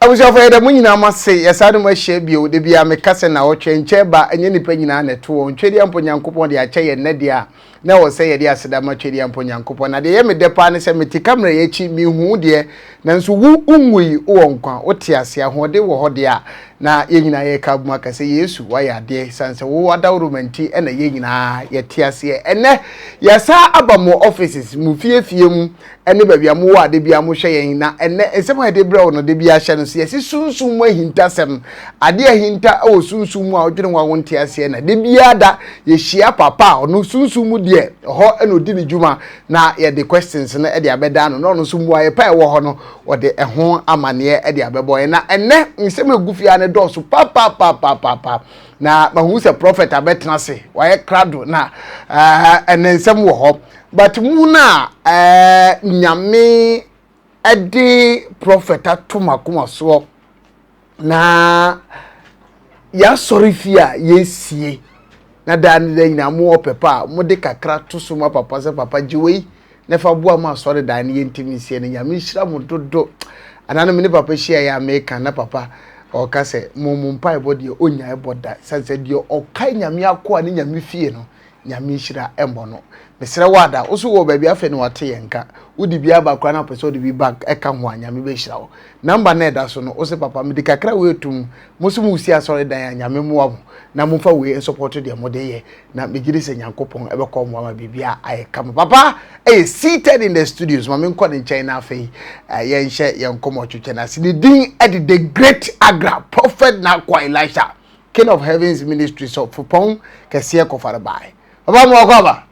Abusuafo yɛda mo nyinaa mo ase yɛsan ne mo ahyia bio da biara meka sɛ naɔtwe nkyɛ ba ɛnyɛ nipa nyinaa na ɛto wɔn Twedeɛ mpo Nyankopɔn de akyɛ yɛn nnɛ deɛ a na ɛwɔ sɛ yɛde aseda ma Twedeɛ mpo Nyankopɔn na deɛ ɛyɛ me dɛ paa ne sɛ mete kamera yi akyi mehu wo deɛ nanso wo wonwui wowɔ nkwa wote ase ahoɔden wɔ hɔ deɛ a na yɛn nyinaa yɛreka abom aka sɛ Yesu wayɛ adeɛ sane sɛ wo adaworoma nti ɛna yɛn nyinaa yɛte aseɛ ɛnnɛ yɛsan aba mo offices mo fie fie mu ne baabi a mowɔ a da biara mohwɛ yɛn. Na ɛnnɛ, nsɛm a yɛde brɛ wo no, da biara hyɛ no so. Yɛse sunsum mu ahintasɛm. Adeɛ a ahinta wɔ sunsum mu a wodwene ho a wonte aseɛ. Na da biara da, yɛhyia papa a ɔno sunsum mu deɛ, ɛhɔ na ɔdi ne dwuma. Na yɛde questions no de abɛdan no, na ɔno nso mmuaeɛ pa a ɛwɔ hɔ no, ɔde ɛho amaneɛ de abɛbɔ yɛn. Na ɛnnɛ, nsɛm a ɛgu fie ha no dɔɔso papapapaapa. Na mahu sɛ prophet abɛtena ase, wayɛ krado, na ɛnnɛ nsɛm wɔ hɔ. But mu no a eh, Nyame de prophet ato m'akoma soɔ na yɛasɔre fie a yɛsie na daa ne daa nyinaa mo wɔ pɛpɛ a mode kakra to so ma papa sɛ papa gye wei na fa boa ma asɔre dan no yɛntumi nsie no. Nyame nhyira mo dodo. Anaa no me ne papa hyia yɛ a meka na papa ɔka sɛ mo mo mpaebɔ deɛ ɔnyae bɔ da sane sɛ deɛ ɔkae Nyame akoa ne Nyame fie no Nyame nhyira mmɔ no. Mesrɛ wo ada, wo so wɔ baabi afei na wate yɛn nka. Wode bi aba koraa na wopɛ sɛ wode bi ba ɛka ho a, Nyame bɛhyira wo. Number no a ɛda so no, wo se papa mede kakra wei reto mu, mo nso moresi asɔredan a, Nyame mmoa mo na momfa wei nsupɔto deɛ mode yɛ. Na megye di sɛ Nyankopɔn bɛkɔ mmoa ma biribiara ayɛ kama. Papa ɛyɛ seated in the studios, ma menkɔ ne nkyɛn na afei yɛnhyɛ yɛn nkɔmmɔ twetwe no ase. Ne din de The Great Agra, Prophet Nakwa Elisha. King of Heavens Ministry sɔfopɔn kɛseɛ kɔfare bae. Papa mu ɔkɔ aba.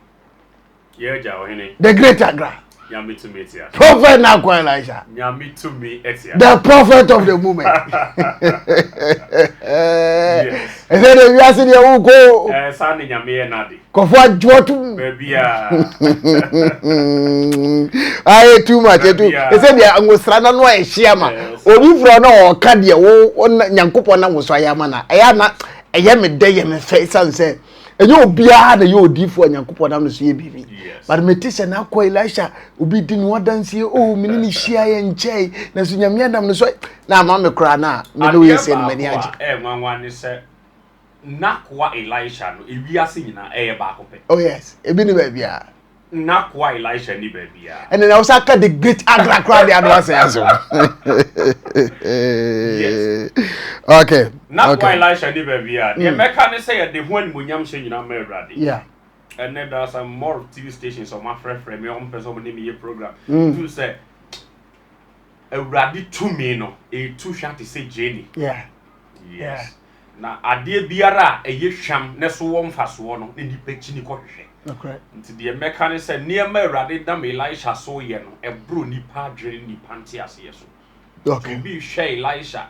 Yɛ agya ɔhene. The Great Agra. Nyame tumi te ase. Prophet Nakwa Elisha. Nyame tumi te ase. The prophet of the moment. Yes. Ɛsɛ de wiase deɛ wokɔ. Ɛɛ saa ne nyame yɛ n'ade. Kɔfo adwoɔ tum. Baabi a. Ayɛ too much etu. Ɛsɛ deɛ ngosra na no a ɛhyia ma. Obi fura na ɔka deɛ wo Nyankopɔn na woso ayɛ ama na. Ɛyɛ ana ɛyɛ me dɛ yɛ me fɛ ɛsiane sɛ ɛnyɛ obiara na ɛyɛ odiifoɔ a Nyankopɔn nam ne so yɛ biribi. But mete sɛ n'akɔ Elisha obi di ne ho adanseɛ oh me ne ne hyia yɛ nkyɛe nanso Nyame anam ne so na ama me koraa na me ne woyɛ sɛ no m'ani agye. Adeɛ baako a ɛyɛ nwanwa ne sɛ N'akoa Elisha no, ewiase nyinaa, ɛyɛ baako pɛ. Oh yes, ebi ni baabiara. N'akoa Elisha ni baabiara. Ɛnna na ɔsɛ aka the great Agra koraa de ano asɛn aso. Yes. Okay. N'akoa Elisha ni baabiara. Deɛ hmm. mɛka ne sɛ yɛde ho animuonyam hyɛ nyinaa ma Awurade. Yeah. Ɛnɛ there are some more TV stations ɔmo afrɛfrɛ me ɔmo pɛ sɛ ɔmo ne me yɛ program. Mm. Tu sɛ Awurade tumi no etu hwa te sɛ gyeene. Yeah. Yes. Yeah. Na adeɛ biara a ɛyɛ hwam na ɛso wɔ mfasoɔ no, na nnipa kyini kɔhwehwɛ. Nti deɛ mɛka ne sɛ, nneɛma a Awurade nam Elisha so reyɛ no, ɛboro nnipa adwene ne nnipa nteaseɛ so. Sɛ obi rehwɛ Elisha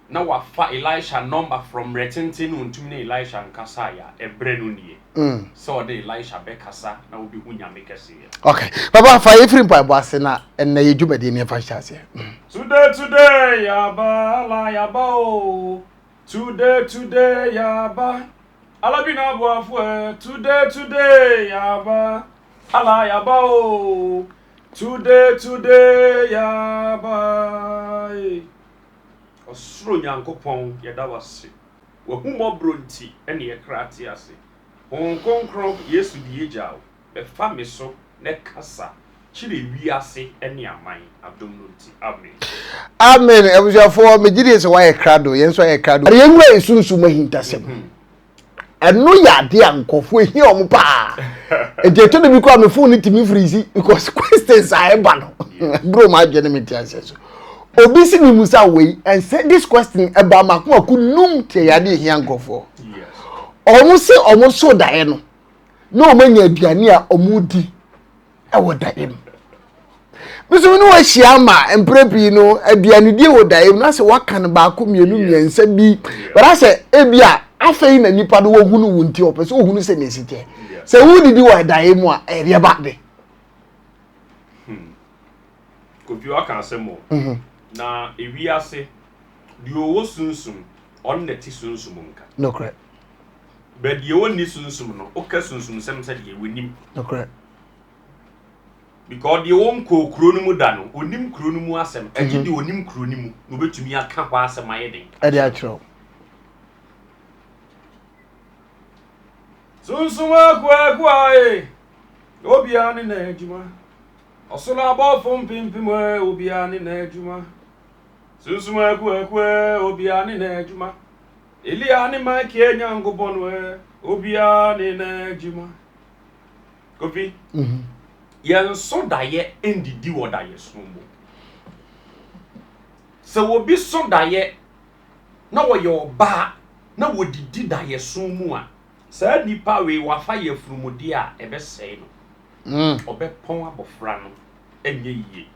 na wafa Elisha nɔmba from mmerɛ tenten na ɔntumi ne Elisha nkasaeɛ a, ɛberɛ no nie sɛ ɔde Elisha bɛkasa na wobɛhu Nyame kɛseyɛ. Okay. Papa, fa yɛ firi mpaebɔ ase na ɛnnɛ yɛ dwumadie no yɛmfa nhyɛ aseɛ. Today today yaba ala yaba o Today today yaba ala bi na aboafo ɛ Today today yaba ala yaba o Today today yaba e Ɔsoro Nyankopɔn yɛda wo ase W'ahummɔborɔ nti ɛne yɛ kra te ase Honhom Kronkron Yesu de yɛ gya o Bɛfa me so na kasa kyerɛ wiase ne aman adom no nti. Amen. Amen abusuafoɔ megye die sɛ woayɛ krado yɛn nso ayɛ krado yɛn wura yɛ sunsum ahintasɛm mhm. ɛno yɛ adeɛ a nkurɔfoɔ ehia wɔn paa nti ɛtɔ da bi koraa me phone no tumi firizi because questions a ɛba no bro ma adwene me te aseɛ so obi si mi musa wei and say this question ɛba mako mako num te yɛ adeɛ ehia nkurɔfoɔ wɔn se wɔn so daeɛ no na wɔn anya aduane a wɔn di wɔ daeɛ mu nso ne wahyia ama mprɛ pii no aduanedie wɔ daeɛ mu na sɛ waka no baako mmienu mmiɛnsa bi bɛrɛ sɛ ebi a afei na nipa no wɔhunu wo nti ɔpɛ sɛ ohunu sɛ na esi teɛ sɛ wodidi wɔ daeɛ mu a ɛyɛ ba de. Hmm. Kofi waka asɛm o. Mhm. Na ewiase deɛ ɔwɔ sunsum ɔno na ɛte sunsum nka. Nokorɛ. But deɛ ɔnni sunsum no, woka sunsumsɛm sɛ deɛ wɔnim. Nokorɛ. Because deɛ ɔnkɔɔ kuro no mu da no, ɔnim kuro no mu asɛm. Ɛgye deɛ ɔnim kuro no mu na ɔbɛtumi aka hɔ asɛm ayɛ den. Ɛde akyerɛ wo. Sunsum akuakua e, obiara ne n'adwuma. Ɔsoro abɔfo mpempem e, obiara ne n'adwuma. Sunsum akuakua e, obiara ne n'adwuma. Elia ne Mike Nyankopɔn e, obiara ne n'adwuma. Kofi, yɛn so daeɛ ndidi wɔ daeɛso mu. Sɛ obi so daeɛ na ɔyɛ ɔbaa na wɔdidi daeɛso mu a, saa nipa wei wafa yafurumudeɛ a ɛbɛsɛe no. Ɔbɛpɔn abɔfra no, ɛnyɛ yie.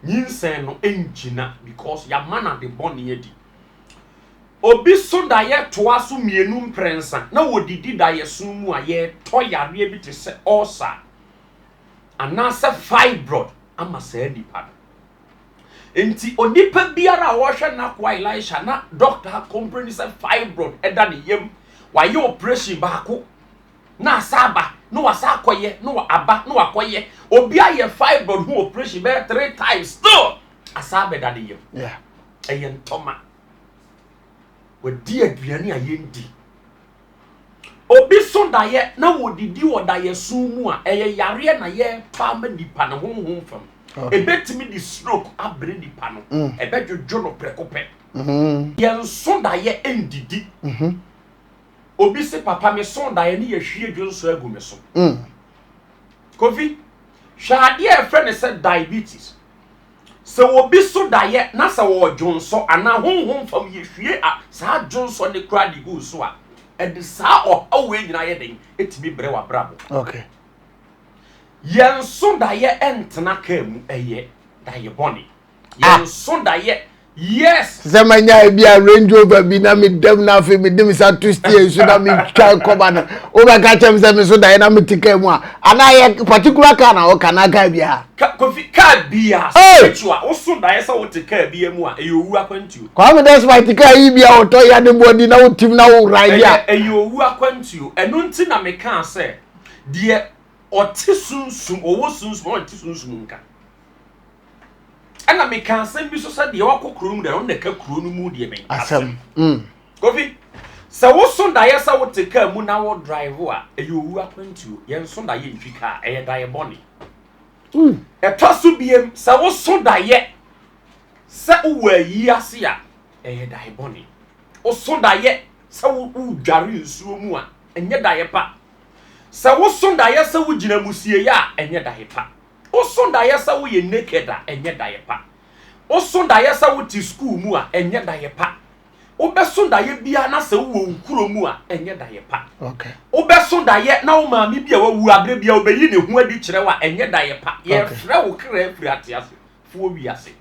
Nyinsɛn no ngyina because yɛama no ade bɔne adi. Obi so daeɛ toa so mmienu mprɛnsa na wɔdidi daeɛso mu a, yɛretɔ yareɛ bi te sɛ ulcer anaasɛ fibroid ama saa nipa no. Nti onipa biara a ɔrehwɛ n'akoa Elisha na doctor akɔmpreni sɛ fibroid ɛda ne yam, wayɛ operation baako na asa aba na wasa akɔyɛ na aba na wakɔyɛ. Obi ayɛ fibroid ho operation bɛyɛ 3 times still asa abɛda ne yam. Ɛyɛ ntɔma. Wadi aduane a yɛndi. Obi so daeɛ na wɔdidi wɔ daeɛso mu a, ɛyɛ yareɛ na yɛretɔ ama nipa no honhom fam. Ɛbɛtumi de stroke abrɛ nipa no. Ɛbɛdwodwo no prɛko pɛ. Yɛn so daeɛ ndidi. Obi se papa me so daeɛ ne yɛhwie dwonsɔ agu me so. Kofi, hwɛ adeɛ a ɛfrɛ no sɛ diabetes. Sɛ obi so daeɛ na sɛ ɔredwonsɔ anaa honhom fam yɛhwie a saa dwonsɔ ne koraa de gu so a, ɛde saa ɔhaw wei nyinaa yɛ den ɛtumi brɛ w'abrabɔ. Yɛn so daeɛ ɛntena kaa mu, ɛyɛ daeɛ bɔne. Yɛn so daeɛ, yes. Sɛ manya ebi a Range Rover bi na medam na afei mede me sa to steer so na metwa kɔba no, wobɛka kyerɛ me sɛ me so daeɛ na mete kaa mu a, anaa yɛ particular car na wɔka na car biara? Kofi, car biara, spiritual, woso daeɛ sɛ wote car biara mu a, ɛyɛ owu akwantuo. Kwame Despite car yi bi a wɔtɔ ya ne bɔdi na wotim na wo ride a. Ɛyɛ owu akwantuo. Ɛno nti na mekaa sɛ, deɛ ɔte sunsum, ɔwɔ sunsum, ɔnte sunsum nka. Ɛna meka asɛm bi so sɛ deɛ wakɔ kuro no mu deɛ ɔno na ɛka kuro no mu deɛ bɛn asɛm. Kofi, sɛ woso daeɛ sɛ wote kaa mu na wo drive a, ɛyɛ owu akwantuo. Yɛnso daeɛ ntwi kaa, ɛyɛ daeɛ bɔne. Ɛtɔ so biem, sɛ woso daeɛ sɛ wowɔ ayi ase a, ɛyɛ daeɛ bɔne. Woso daeɛ sɛ wodware nsuo mu a, ɛnyɛ daeɛ pa. Sɛ woso daeɛ sɛ wogyina musieeɛ a, ɛnyɛ daeɛ pa. Woso daeɛ sɛ woyɛ naked a, ɛnyɛ daeɛ pa. Woso daeɛ sɛ wote sukuu mu a, ɛnyɛ daeɛ pa. Wobɛso daeɛ biara na sɛ wowɔ wo kuro mu a, ɛnyɛ daeɛ pa. Wobɛso daeɛ na wo maame bi a wawu aberɛ biara wobɛyi ne ho adi kyerɛ wo a, ɛnyɛ daeɛ pa. Yɛfrɛ wo kra afiri ateasefoɔ wiase.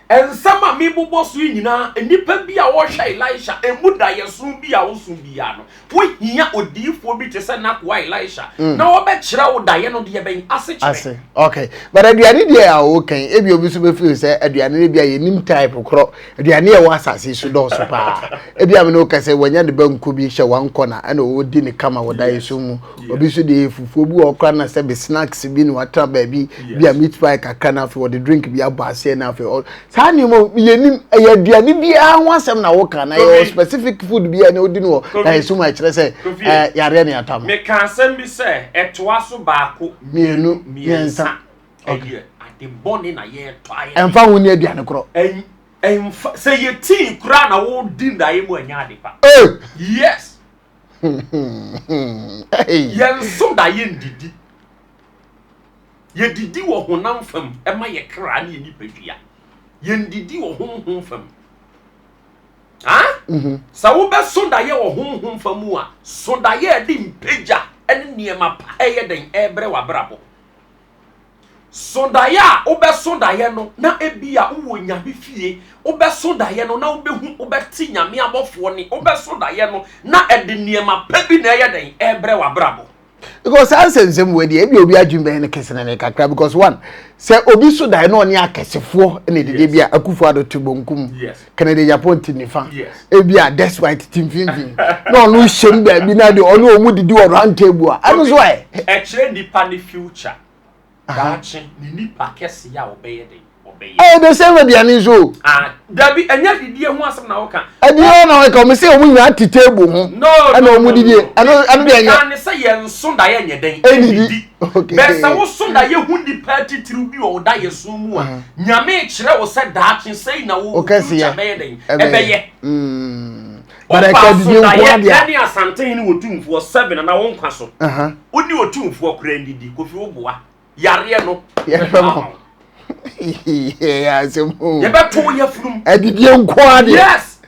Nsɛm a mebobɔ so yi nyinaa, nnipa bi a wɔhwɛ Elisha, emu daeɛso bi a woso biara no, wohia odiyifoɔ bi te sɛ n'akoa Elisha na ɔbɛkyerɛ wo daeɛ no deɛ bɛn ase kyerɛ. Ase. Okay. But aduane deɛ a woka yi, ebi obi nso bɛfeel sɛ aduane no bi a yɛnim type korɔ. Aduane a ɛwɔ asase so dɔɔso paa. Ebi a me ne wo ka sɛ wanya ne banku bi hyɛ one corner ɛna ɔdi ne kama wɔ daeɛso mu. Obi nso deɛ fufuo bi wɔ hɔ koraa na sɛ bi snacks bi na watena baabi bi a meat pie kakra na afei wɔde drink bi abɔ aseɛ na afei ɔ saa nneɛma yɛnim ɛyɛ aduane biara ho asɛm na woka na yɛwɔ specific food bi a na wodi no wɔ daeɛso mu a ɛkyerɛ sɛ ɛɛ yareɛ ne atam. Meka asɛm bi sɛ ɛtoa so baako mmienu mmiɛnsa ɛyɛ ade bɔne na yɛretɔ ayɛ. Ɛmfa ho ne aduane korɔ. Ɛmfa sɛ yɛ tii koraa na wodi ndaeɛ mu ɛnyɛ ade pa. Yes. Yɛn so da yɛndidi. Yɛdidi wɔ honam fam ɛma yɛ kra ne yɛ nipadua. Yɛndidi wɔ honhom fam. Sɛ wobɛso daeɛ wɔ honhom fam mu a, so daeɛ a ɛde mpagya ne nneɛma pa ɛyɛ dɛn ɛrebrɛ w'abrabɔ. So daeɛ a wobɛso daeɛ no na ebia wowɔ Nyame fie, wobɛso daeɛ no na wobɛhu, wobɛte Nyame abɔfoɔ ne, wobɛso daeɛ no na ɛde nneɛma pa bi na ɛyɛ dɛn ɛrebrɛ w'abrabɔ. Because saa nsɛnsɛm wɔ deɛ ebi obi adwene bɛyɛ no kɛse na ne kakra because one sɛ obi so daeɛ na ɔne akɛsefoɔ na ɛdidi bi a Akufo Addo te bonkum Kennedy Agyapong te nifa ebi a Despite te mfimfini na ɔno hyɛm baabi na deɛ ɔne wɔn didi wɔ round table a ɛno so ɛ. Ɛkyerɛ nipa ne future. Daakye ne nipa kɛse a ɔbɛyɛ den. Ɔbɛyɛ. Ɛyɛ the same aduane nso o. Ah, dabi, ɛnyɛ adidie ho asɛm na woka. Adidie na wɔka, wɔn sɛ wɔn nyinaa te table ho. No, no, ɛna wɔn didie. Ɛno ɛno deɛ ɛnyɛ. Meka ne sɛ yɛn so da yɛ nyɛ dɛn. Ɛnidi. Okay. Bɛ sɛ wo so da yɛ hu nipa atitiriw bi wɔ wo da yɛ so mu a, Nyame kyerɛ wo sɛ daakye sɛi na wo future bɛyɛ dɛn. Ɛbɛyɛ. Mm. But ɛka adidie nko adeɛ. Woba so da yɛ ne Asantehene Otumfoɔ 7 anaa wo nkwa so. Wo ne Otumfoɔ koraa ndidi, Kofi wo boa. Yareɛ no yɛhwɛ ma yɛbɛto wo yafunum. Adidie nko ara deɛ. Yes,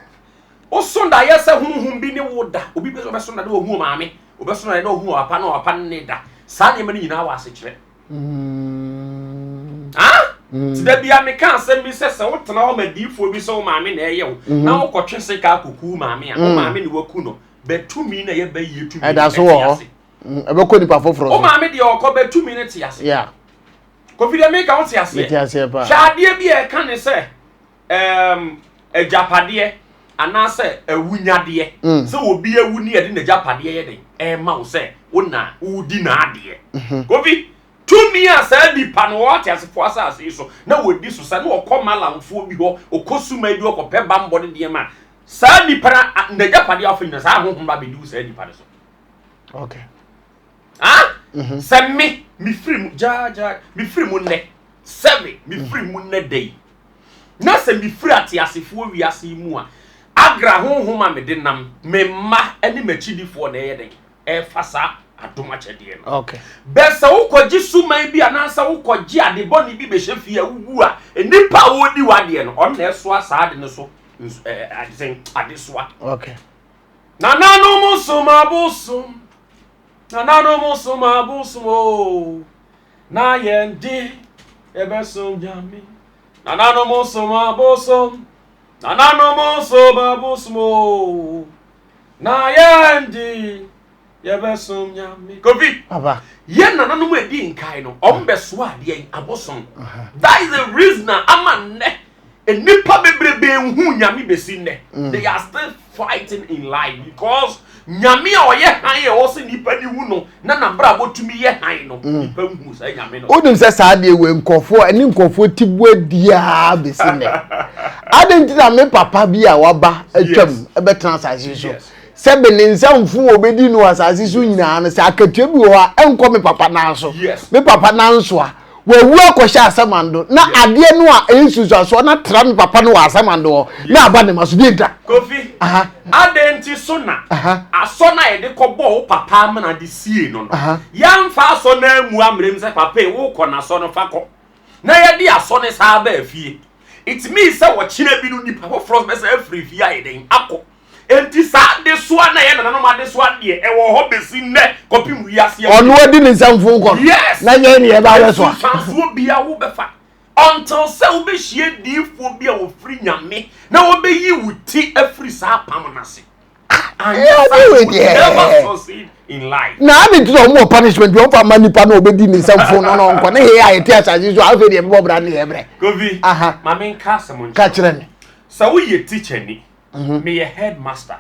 woso daeɛ sɛ honhom bi ne wo da, obi bɛ ɔbɛso daeɛ na ɔhu maame, ɔbɛso daeɛ na ɔhu ɔpapa na ɔpapa ne ne da. Saa nneɛma no nyinaa wɔ asekyerɛ. Ah? Ti da bia meka asɛm bi sɛ sɛ wotena hɔ ma diifoɔ bi sɛ wo maame na ɛyɛ wo na wokɔtwe sika akɔku wo maame a, wo maame ne waku no, bɛtumi na yɛbɛyie tumi ɛda so wɔ hɔ. Ɛbɛkɔ nipa foforɔ so. Wo maame deɛ ɔkɔ bɛ tumi no te ase. Yeah. Kofi deɛ meka wo te aseɛ. Mete aseɛ paa. Hwɛ adeɛ bi a ɛka ne sɛ um, agyapadeɛ anaasɛ awunyadeɛ. Mm. Sɛ obi awu ne yɛde n'agyapadeɛ yɛ den ɛma wo sɛ wo na wodi n'adeɛ. Mm -hmm. Kofi, tumi a saa nipa no wɔ ateasefoɔ asase yi so na wɔdi so sɛ na ɔkɔ malamfoɔ bi hɔ, ɔkɔ suma bi hɔ kɔpɛ bammɔ ne nneɛma a saa nipa no n'agyapadeɛ afa nyina saa honhom ba bɛdi wo saa nipa no so. Okay. Ah? Mm -hmm. Sɛ me mefiri mu gyaagyaa mefiri mu nnɛ sɛbe mefiri mu nnɛ da yi na sɛ mefiri ateasefoɔ wiase yi mu a agra honhom a mede nam me mma ne m'akyidifoɔ na ɛyɛ dɛn ɛfa saa adom akyɛdeɛ no. Okay. Bɛ sɛ wokɔgye suman bi anaasɛ wokɔgye ade bɔne bi bɛhyɛ fie a wowu a nnipa a wɔredi w'adeɛ no ɔno na ɛsoa saa ade no so adesoa. Okay. Nananom som abosom, nananom som abosom o, na yɛn de yɛbɛsom Nyame. Nananom som abosom, nananom som abosom o, na yɛn de yɛbɛsom Nyame. Kofi, Papa. Yɛn nananom a ɛdi nkae no, wɔn bɛsoa adeɛ yi, abosom. That is the reason a ama nnɛ nnipa bebrebe nhu Nyame bɛsi nnɛ. Mm. They are still fighting in life because Nyame a ɔyɛ hann a ɛwɔ sɛ nnipa ni hu no na n'abrabɔ tumi yɛ hann no, mm. nnipa nhu saa Nyame no. Wonim sɛ saa adeɛ wei nkurɔfoɔ ɛne nkurɔfoɔ ti bu adiaa bɛsi nnɛ. Adɛn nti na me papa bi a waba atwam ɛbɛtena asase so? Yes. Sɛ me ne nsa mfu a obedi no wɔ asase so nyinaa no, sɛ akatua bi wɔ hɔ a, ɛnkɔ me papa nan so. Me papa nan so a, wawu akɔhyɛ asamando, na adeɛ no a ɛyɛ nsunsuansoɔ no atra me papa no wɔ asamando hɔ, na aba ne ma so. Deɛ nta. Kofi, adɛn nti so na asɔ no a yɛde kɔbɔɔ wo papa amena de siee no no, yɛamfa asɔ no ammu ammrɛ mu sɛ, Papa yi, worekɔ na asɔ no, fa kɔ, na yɛde asɔ no saa baa fie? It means sɛ ɔkyena bi no, nipa foforɔ bɛsan afiri fie ayɛ dɛn? Akɔ. Enti saa adesoa na ɛyɛ nananom adesoa deɛ ɛwɔ hɔ bɛsi nnɛ kɔpem wiase awie. Ɔno adi ne nsa mfon kɔ no. Yes. Na yɛn ne yɛba abɛsoa. Nsunsuansoɔ bia wobɛfa until sɛ wobɛhyia diifoɔ bi a wɔfiri Nyame na wɔbɛyi wo ti afiri saa apam no ase. Anyɛ saa you will never succeed in life. Na adi nti na wɔn wɔ punishment bi wɔn fa ma nipa na ɔbɛdi ne nsa mfon no na ɔnkɔ ne hee a yɛte asase so afei deɛ ɛbɛbɔ bra ne yɛ brɛ. Kofi, ma menka asɛm nkyerɛ. Ka kyerɛ me. Sɛ woyɛ teacher ni meyɛ headmaster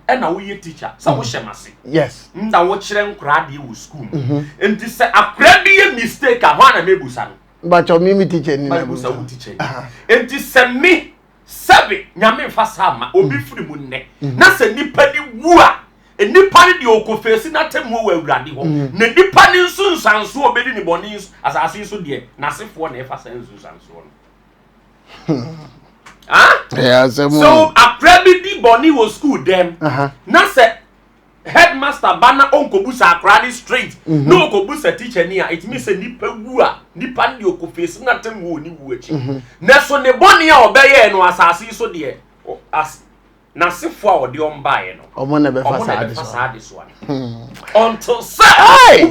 ɛna woyɛ teacher sɛ wohyɛ m'ase yes nda wokyerɛ nkoraa adeɛ wɔ school mu nti sɛ akora bi yɛ mistake a hwan na mebusa no bakyɛ me me teacher ni na mebusa wo teacher ni nti sɛ me sɛbe nyame mfa saa ma obi firi mu nnɛ na sɛ nipa ni wu a nipa no deɛ ɔkɔ fesi n'atemmuo wɔ awurade hɔ na nipa no nsunsuansoɔ ɔbɛdi ne bɔne asase so deɛ n'asefoɔ na ɛfa saa nsunsuansoɔ no. So akora bi di bɔne wɔ school dɛm na sɛ headmaster ba na ɔnkɔbusa akora ne straight mhm. na ɔkɔbusa teacher ni a it means sɛ nipa wu a nipa no deɛ ɔkɔ face na tem wɔ ne wu akyi mhm. na so ne bɔne a ɔbɛyɛɛ no asase yi so deɛ N'asefoɔ a ɔde wɔn baeɛ no, wɔn na ɛbɛfa saa adesoa no. Hmm. Until sɛ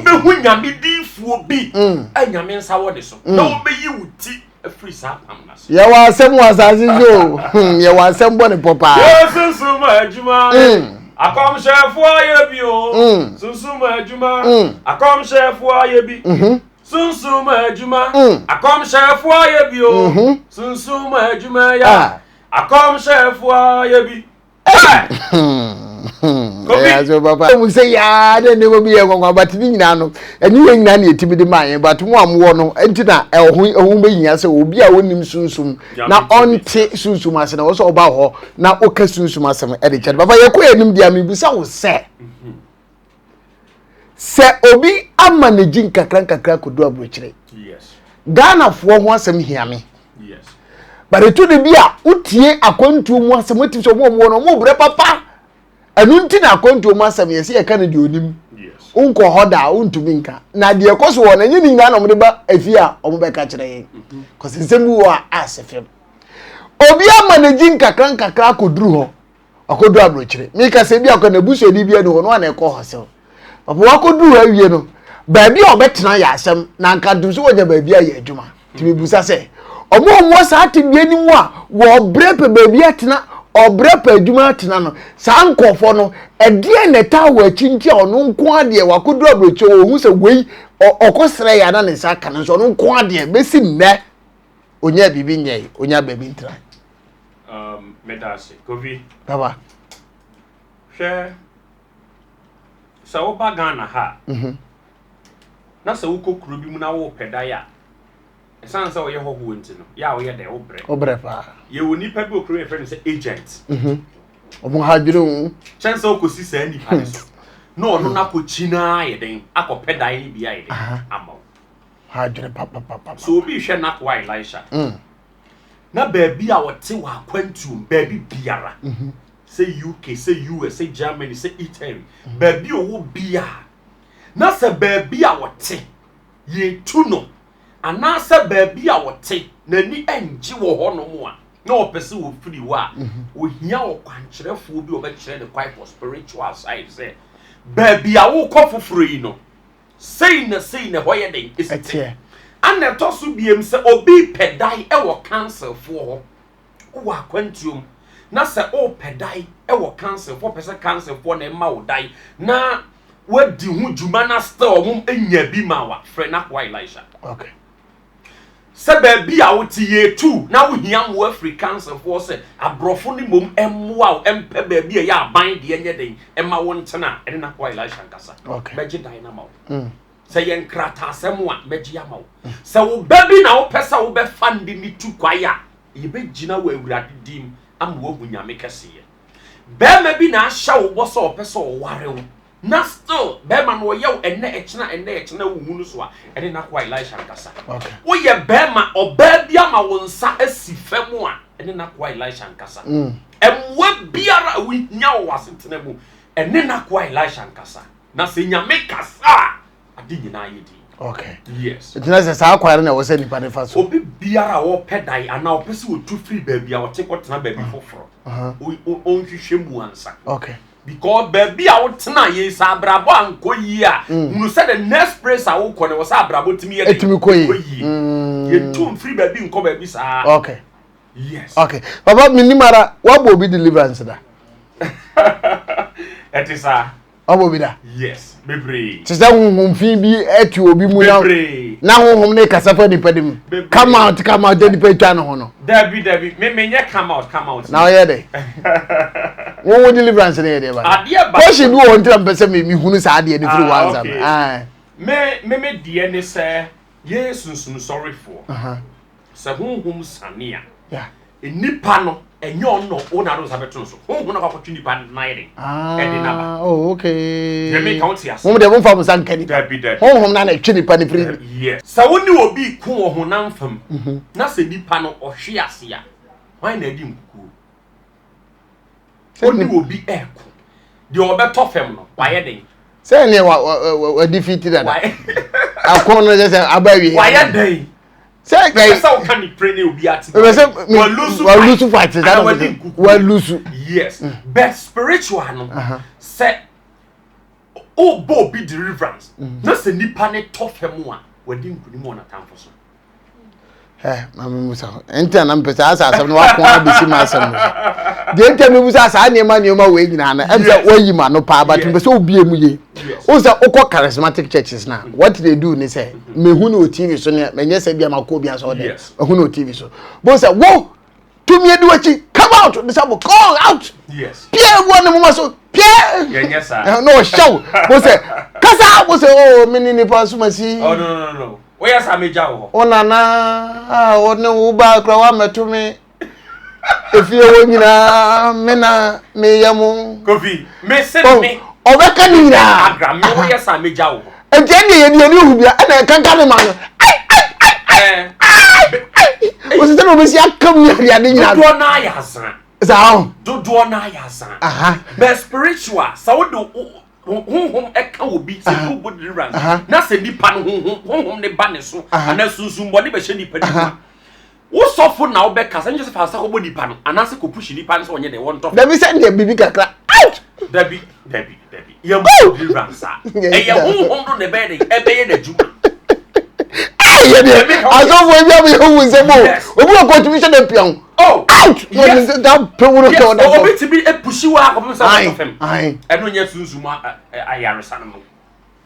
wobɛhu nyame diifoɔ bi hmm. a nyame nsa wɔ ne so na hmm. wɔbɛyi wo ti afiri saa apam no ase. Yɛwɔ asɛm wɔ asase so yɛwɔ asɛm bɔ ne pɔ paa. Yɛ sunsum adwuma. Akɔmhyɛfoɔ ayɛ bi o. Sunsum adwuma. Akɔmhyɛfoɔ ayɛ bi. Mm-hmm. Sunsum adwuma. Akɔmhyɛfoɔ ayɛ bi o. Mm-hmm. Sunsum adwuma ya. Ah. Akɔmhyɛfoɔ ayɛ bi. Kofi. Papa. Mu sɛ yaa na nneɛma bi yɛ nwanwa but ne nyinaa no ɛnyɛ yɛn nyinaa na yɛtumi de maa yɛn but mo a mowɔ no nti na ɛho ɛho bɛhia sɛ obi a ɔnim sunsum na ɔnte sunsum ase na wɔ sɛ ɔba hɔ na ɔka sunsum asɛm ɛde kyɛ no. Papa yɛkɔ yɛn anim deɛ mebisa wo sɛ sɛ obi ama ne gyi nkakra nkakra kɔdu aburokyire Ghanafoɔ ho asɛm hia me but ɛtu de bi a wotie akwantuo mu asɛm wotim sɛ ɔmo ɔmo wɔ no ɔmo brɛ papa ɛno nti na akwantuo mu asɛm yɛsɛ yɛka no deɛ onim wonkɔ hɔ da a wontumi nka na deɛ ɛkɔ so wɔ no ɛnyɛ ne nyinaa na ɔmo de ba efie a ɔmo bɛka kyerɛ yɛn kɔsɛ nsɛm bi wɔ a asɛ fam obi ama ne gyi nkakra nkakra akɔduru hɔ Wakɔduru aburokyire. Meka sɛ bi akɔ n'abusuani bi ani hɔ no ana ɛkɔ hɔ sɛ papa wakɔduru hɔ awie no baabi a ɔbɛtena yɛ asɛm na anka ntom sɛ wɔnya baabi ayɛ adwuma. Nti mebusa sɛ ɔmo a wɔwɔ saa tebea no mu a wɔbrɛ pɛ baabi atena ɔbrɛ pɛ adwuma atena no saa nkurɔfoɔ no ɛdeɛn na ɛtaa wɔ akyi nti a ɔno nko adeɛ wakɔduru aburokyire ɔhu sɛ wei ɔkɔsrɛ yɛ ana ne nsa aka no nso ɔno nko adeɛ bɛsi nnɛ ɔnya biribi nyɛe ɔnya baabi ntena. Um, meda ase. Kofi. Baba. Hwɛ, sɛ woba Ghana ha a, mm -hmm. na sɛ wokɔ kuro bi mu na wopɛ dan a, ɛsiane sɛ woyɛ hɔhoɔ nti no, yɛ a woyɛ dɛ wobrɛ. Wobrɛ paa. Yɛwɔ nipa bi wɔ kuro yɛfrɛ no sɛ agent. Mm -hmm. Ɔmo ha adwene ho. Kyɛn sɛ wokɔsi saa nipa no so na ɔno no akɔkyi no ayɛ den akɔpɛ dan no bi ayɛ den ama wo. Ha adwene papapapa. So obi hwɛ n'akoa Elisha. Mm. Na baabi a ɔte wɔ akwantuom, baabi biara, mhm. sɛ UK, sɛ US, sɛ Germany, sɛ Italy, mhm. baabi a ɔwɔ biara, na sɛ baabi a ɔte yɛtu no anaasɛ baabi a ɔte n'ani ngye wɔ hɔnom a na ɔpɛ sɛ wɔfiri hɔ a mhm. ohia ɔkwankyerɛfoɔ bi a ɔbɛkyerɛ ne kwan for spiritual side sɛ baabi a wokɔ foforɔ yi no Sei na sei na ɛhɔ yɛ den esi te. Ana ɛtɔ so biem sɛ obi pɛ dan wɔ councilfoɔ hɔ, wowɔ akwantuo mu na sɛ wopɛ dan wɔ councilfoɔ pɛ sɛ councilfoɔ na ɛma wo dan na wadi ho dwuma na still ɔmo nya bi ma wa frɛ n'akoa Elisha. Okay. Sɛ baabi a wote yɛtu na wohia mmoa firi councilfoɔ sɛ aborɔfo no mmom mmoa wo mpɛ baabi a ɛyɛ aban deɛ nyɛ den ɛma wo ntena a, ɛne n'akoa Elisha nkasa. Okay. Mɛgye dan no ama wo. Mm. Sɛ yɛ nkrataasɛm a mɛgye ama wo. Mm. Sɛ wo ba bi na wopɛ sɛ wobɛfa no de ne tu kwae a, yɛbɛgyina wɔ Awurade din ama woahu Nyame kɛseyɛ. Bɛrima bi na ahyɛ wo bɔ sɛ ɔpɛ sɛ ɔware wo. Na still bɛrima no ɔyɛ wo ɛnɛ ɛkyena ɛnɛ ɛkyena wo hu no so a ɛne n'akoa Elisha nkasa. Woyɛ bɛrima ɔbaa bi ama wo nsa asi fam a ɛne n'akoa Elisha nkasa. Mm. Mmoa biara a wohia wɔ w'asetena mu ɛne n'akoa Elisha nkasa. Na sɛ Nyame kasa a ade nyinaa yɛ din. Okay. Yes. Nti na sɛ saa kwan no na ɛwɔ sɛ nipa no fa so. Obi biara a ɔpɛ dan anaa ɔpɛ sɛ ɔtu firi baabi a ɔte kɔtena baabi foforɔ. Ɔnhwehwɛ mu ansa. Okay. Because baabi a wotena yei sɛ abrabɔ ankɔ yie a, mm. hunu sɛ the next place a wokɔ no wɔ sɛ abrabɔ tumi yɛ ɛtumi kɔ yie. Mm. Yɛtu mfiri baabi nkɔ baabi saa. Okay. Yes. Okay. Papa menim ara wabɔ obi deliverance da. Ɛte saa. Wabɔ obi da. Yes, bebree. Te sɛ honhom fi bi atu obi mu na na honhom ne kasa fa nipa de mu. Come out, come out, nipa atwa ne ho no. Dabi, dabi, me me nyɛ come out, come out. Na ɔyɛ dɛ. Wo wo deliverance ne yɛ deɛ ba. Adeɛ ba. Kɔhye bi wɔ hɔ ntina mpɛ sɛ me me hunu saa adeɛ ne firi ah, wansa no. Me me me deɛ ne sɛ yɛ sunsum sɔrefoɔ. Sɛ honhom sane a, nnipa no, ɛnyɛ ɔno na wo na ade wo nsa bɛto no so. Honhom no akɔ akɔtwe nipa no nan den ɛde no aba. Ah, oh, okay. Deɛ meka wo te ase. Mo deɛ momfa mo nsa nka nipa. Dabi, dabi. Honhom no na ɛtwe nipa no firi. Yes. Sɛ wo ne obi ko wɔ honam fam, mhm. na sɛ nipa no ɔhwe ase a, hwan na adi nkukuo? Wo ne obi ɛko. Deɛ ɔbɛtɔ fam no, wayɛ den. Sɛ ɛneɛ wa wa wa wa defeat dada. Ako no sɛ aba awie. Wayɛ den. Sɛ ɛyɛ. Sɛ ɔka ne pere ne obi ate. Ɛbɛ sɛ mi walusu fight. Ana wadi nkuku. Walusu. Yes. Mm. But spiritual no. Sɛ o bɔ obi deliverance. Mm. Na sɛ nipa ne tɔ fam a wadi nkunim wɔ n'atamfo so. ɛ maame musa nti na mpɛ sɛ asɛ asɛm no wako abɛsi ma asɛm no so deɛ nti a mebusa saa nneɛma nneɛma wei nyinaa no ɛm sɛ wayi ma no paa but mpɛ sɛ wobie mu yie wo sɛ wokɔ charismatic churches na what they do ne sɛ mehu no wɔ tv so ne menyɛ sɛ bia makɔ obi asɔ dɛ mahu no wɔ tv so bo sɛ wo tumi adi w'akyi come out ne sɛ mo call out pia wɔ ne moma so. Pia. Yɛnyɛ saa. Na ɔhyɛ wo. Mo sɛ kasa mo sɛ oh me ne nipa asomasi. Oh no no no. Woyɛ saa megya wo hɔ. Wo nana a wo ne wo ba kura woamɛto me. Efie hɔ nyinaa me na meyɛ mo. Kofi me se me. Ɔbɛka ne nyinaa. Agra me woyɛ saa megya wo hɔ. Nti ɛndeɛ yɛde yɛn ani hu bia ɛna ɛkanka ne ma no. Ai ai ai ai ai. Wɔsi sɛ na obesi aka mu ne adeade nyinaa. Dodoɔ naa yɛ azan. Saa o. Dodoɔ naa yɛ azan. Bɛ spiritual sɛ wode honhom ɛka wɔ bi sɛ bi wobɔ deliverance na sɛ nipa no honhom honhom ne ba ne so anaa sunsumbɔne bɛhyɛ nipa ne mu a wo sɔfo na wobɛka sɛ nkyɛ sɛ fa nsa kɔbɔ nipa no anaasɛ kɔpushi nipa no sɛ ɔnyɛ dɛ wɔntɔ. Dabi sɛ deɛ biribi kakra out. Dabi dabi dabi yɛmmɔ deliverance a ɛyɛ honhom no na ɛbɛyɛ dɛ ɛbɛyɛ n'adwuma. Yɛ deɛ asɔfo bi a yɛ hu nsɛm o obi wɔ kɔtumi hyɛ dɛ pia ho. Oh out. Yes. Da pɛ wuro yes. tɔ da fam. Obi tumi epushi wa akɔpem sɛ ɔtɔ fam. Ɛno nyɛ sunsum ayaresa no no.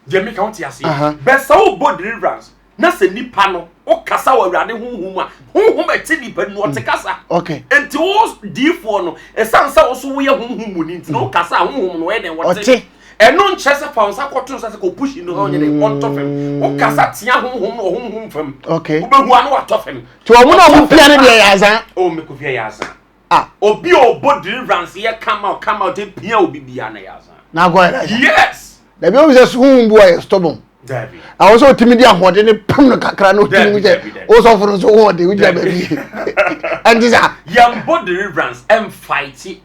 Deɛ meka wote aseɛ. Bɛ sɛ wobɔ deliverance na sɛ nipa no wokasa wɔ Awurade honhom mu a, honhom ɛte nipa no ɔte kasa. Okay. Nti wo diifoɔ no, ɛsiane sɛ wo so woyɛ honhom mu ni nti na wokasa a honhom no ɔyɛ dɛn wɔte. Ɛno nkyerɛ sɛ fa wo nsa kɔto nsa sɛ kɔpushi no sɛ ɔnyɛ dɛn ɔntɔ fam. Wokasa tea honhom no wɔ honhom fam. Okay. Wobɛhu ano watɔ fam. Nti wɔn na wɔn pia no deɛ yɛ azan. Oh, me kofi yɛ azan. Ah. Obi a ɔbɔ deliverance yɛ come out come out pia obi bia na yɛ azan. Na akɔ yɛ azan. Yes. Dabi obi sɛ suhun bu ayɛ stubborn. Dabi. Àwọn sɛ otimi di ahoɔden ne pam no kakra na otimi mu sɛ wosɔfo no nso hoɔden wogyina baabi. Ɛnti sa. Yɛn bɔ deliverance ɛnfaiti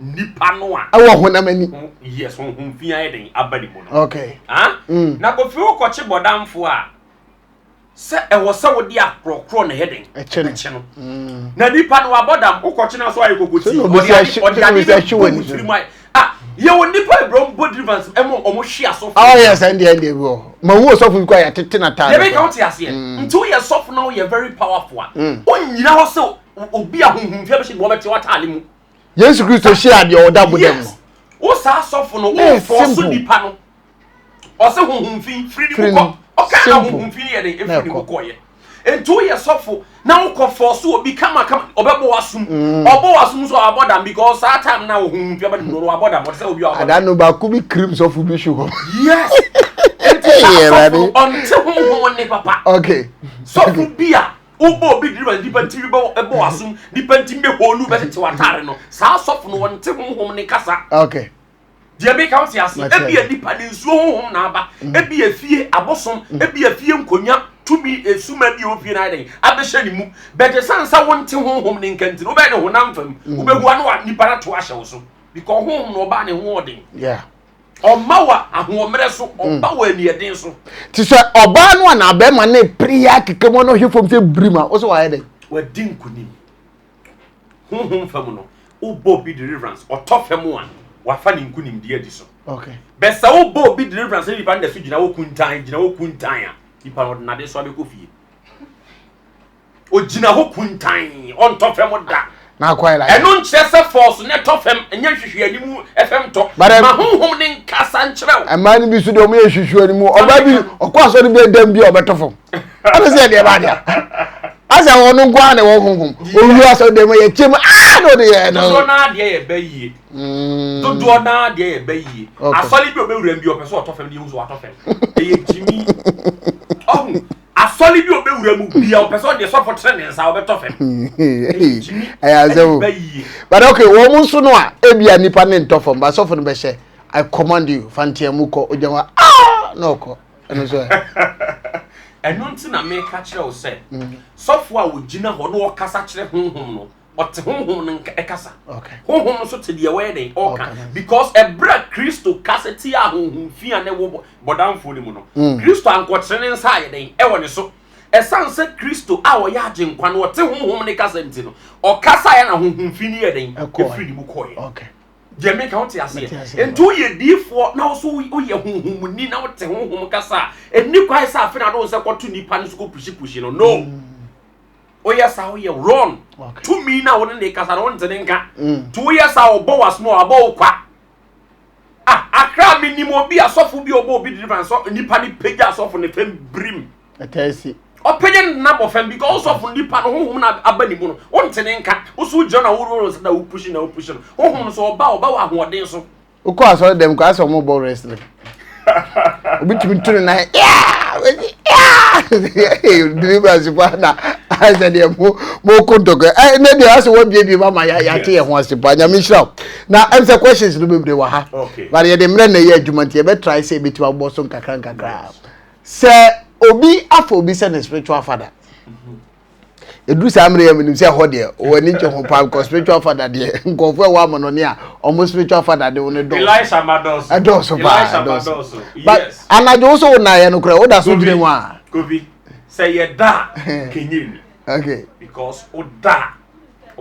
nipa no a. Ɛwɔ honam ani. Yes, honhom fi ayɛ den aba ne mu no. Okay. Ah? Mm. Na kofi wokɔkye bɔdamfo a sɛ ɛwɔ sɛ wode akorɔkorɔ na ɛyɛ den ɛkye no mm. na nipa no wabɔ dam wokɔkye no so ayɛ kokoti ɔde ade bɛbɔ wo tirim ayɛ ah yɛwɔ nipa ebrɛ ɔmo bɔ deliverance ɛmo ɔmo hwe asɔfo. awo yɛ sɛ ɛndeɛ ɛndeɛ bi wɔ ma hu osɔfo bi kɔ a yɛtete na taade. yɛbɛ ka wote aseɛ mm. nti woyɛ sɔfo na woyɛ very powerful a mm. wonyina hɔ sɛ obi a honhom fi abɛhyɛ ne wɔbɛte w'ataade mu. Yesu Kristo hyia deɛ ɔda bodam no. Wo saa sɔfo no wo fɔ so nipa no. Ɔsɛ honhom fi firi ne mu kɔ. Ɔka na honhom fi yɛ den efiri ne mu kɔ yɛ. Nti woyɛ sɔfo na wokɔ fɔ so obi kama kama ɔbɛbɔ w'asom. Mm. Ɔbɔ w'asom so abɔ dam because saa time na honhom fi aba ne mu no wabɔ dam ɔte sɛ obi a wabɔ dam. Ada no baako bi kirim sɔfo bi hwe hɔ. Yes. Nti saa sɔfo no ɔnte honhom ne papa. Okay. Sɔfo bi a Wobɔ obi diri ma nipa ntumi bɛ bɔ w'asom, nipa ntumi bɛ holu bɛtete w'ataare no. Saa asɔfo no wɔnte honhom ne kasa. Okay. Deɛ meka wote ase. Ebi yɛ nipa ne nsuo honhom na aba. Mm. Ebi yɛ fie abosom, mm. ebi yɛ fie nkonya, tumi esuma bi wɔ fie na ayɛ dɛn abɛhyɛ ne mu. Bɛgye san sɛ wonte honhom ne nka nti no wobɛyɛ ne honam fam. Mm. Wobɛhu ano a nipa no ato ahyɛ wo so. Because honhom no ɔbaa ne ho ɔden. Yeah. Ɔma wɔ ahoɔmmerɛ so, ɔba wɔ aniɛden so. Te sɛ ɔbaa no anaa bɛrima no repere yɛ akeka mu na ɔhwɛ fam sɛ birim a, wo sɛ wayɛ dɛn? Wadi nkonim. Honhom fam no, wobɔ obi deliverance, ɔtɔ fam a, wafa ne nkonimdi adi so. Okay. Bɛ sɛ wobɔ obi deliverance na nipa no da so gyina hɔ kuntan, gyina hɔ kuntan a, nipa no ɔde n'adesoa bɛkɔ fie. Ogyina hɔ kuntann, ɔntɔ fam da. Ɛno nkyerɛ sɛ fɔɔso na ɛtɔ fam, ɛnyɛ nhwehwɛanimu fam tɔ. Ma honhom no nkasa nkyerɛ wo. Mmaa no bi so deɛ wɔyɛ nhwehwɛanimu. Ɔbaa bi ɔkɔ asɔre bi ɛdɛm bi a ɔbɛtɔ fam. Ɔno sɛ ɛdeɛ ba deɛ. Asɛ ɔno nko ara na ɛwɔ honhom. Owu asɔre dɛm yɛ kyɛm aa na ɔde yɛ no. Dodoɔ naa deɛ yɛ bɛ yie. Mm. Dodoɔ naa deɛ yɛ bɛ yie. Asɔre bi ɔbɛwura bi ɔpɛ sɛ ɔtɔ fam deɛ ehu sɛ watɔ fam. Ɛyɛ gyimi. Ɔho. Asɔre bi a ɔbɛwura mu bia ɔpɛ sɛ ɔde sɔfo tene ne nsa ɔbɛtɔ fam. Ɛyɛ asɛm o. But okay, wɔn nso no a ebia nipa ne ntɔ fam ba sɔfo no bɛhyɛ I command you fa nteamu kɔ ogya hɔ ah na ɔkɔ ɛno nso ɛ. Ɛno nti na meka kyerɛ wo sɛ sɔfo a ɔgyina hɔ na ɔkasa kyerɛ honhom no ɔte honhom no nka ɛkasa. Honhom no nso te deɛ wɔyɛ den ɔka because ɛberɛ a Kristo kasa tia honhom fi a na ɛwɔ bɔdamfoɔ no mu no mm. Kristo ankɔkyerɛ ne nsa ayɛ den ɛwɔ ne so. Ɛsan sɛ Kristo a ɔyɛ agyenkwa no ɔte honhom ne kasa nti no ɔkasa yɛ na honhom fi no yɛ den ɛfiri ne mu kɔɛ. Deɛ meka wote aseɛ. Nti woyɛ diifoɔ na wo so woyɛ honhomni na wote honhom kasa a ɛnni kwan sɛ afe na ade wo sɛ kɔto nipa no so kɔpuhyipuhyi no no. Mm. Woyɛ saa woyɛ wrong. Tumi na wo ne ne kasa no wonte ne nka. Mm. Nti woyɛ saa ɔbɔ w'asom a ɔbɔ wo kwa. Ah, akra menim obi asɔfo bi ɔbɔ obi deliverance sɛ nipa ne pagya asɔfo ne fam birim. Ɛtɛsi. Ɔpagya ne nna bɔ fam because ɔsɔfo nipa no honhom na aba ne mu no wonte ne nka. Wo so wogyina na wo na wo pushi na wo pushi no. Honhom no so ɔba ɔba wɔ ahoɔden so. Wokɔ asɔre dɛm kɔ asɛ ɔmo bɔ wrestling. Obi tumi tu ne nan deliverance pa na asɛ deɛ mo mo ko ntɔkwa ɛ ne deɛ asɛ wɔabiebie mu ama yɛate yɛn ho ase pa. Nyame nhyira wo. Na ɛm sɛ questions no bebree wɔ ha, but yɛde mmerɛ na ɛyɛ adwuma nti yɛbɛtrae sɛ yɛbɛtumi abobɔ so nkakra nkakra. Sɛ obi afa obi sɛ ne spiritual father, ɛduru saa mmerɛ yɛ menim sɛ ɛhɔ deɛ w'ani gye ho paa, because spiritual father deɛ, nkurɔfoɔ ɛwɔ amanɔne a ɔmo spiritual father de wo no dɔɔso, ɛdɔɔso paa, ɛdɔɔso. But anadwo wo so wo naeɛ no korɛ woda so gyina mu a. Kofi, sɛ yɛda a kenyɛ ni. Because woda a,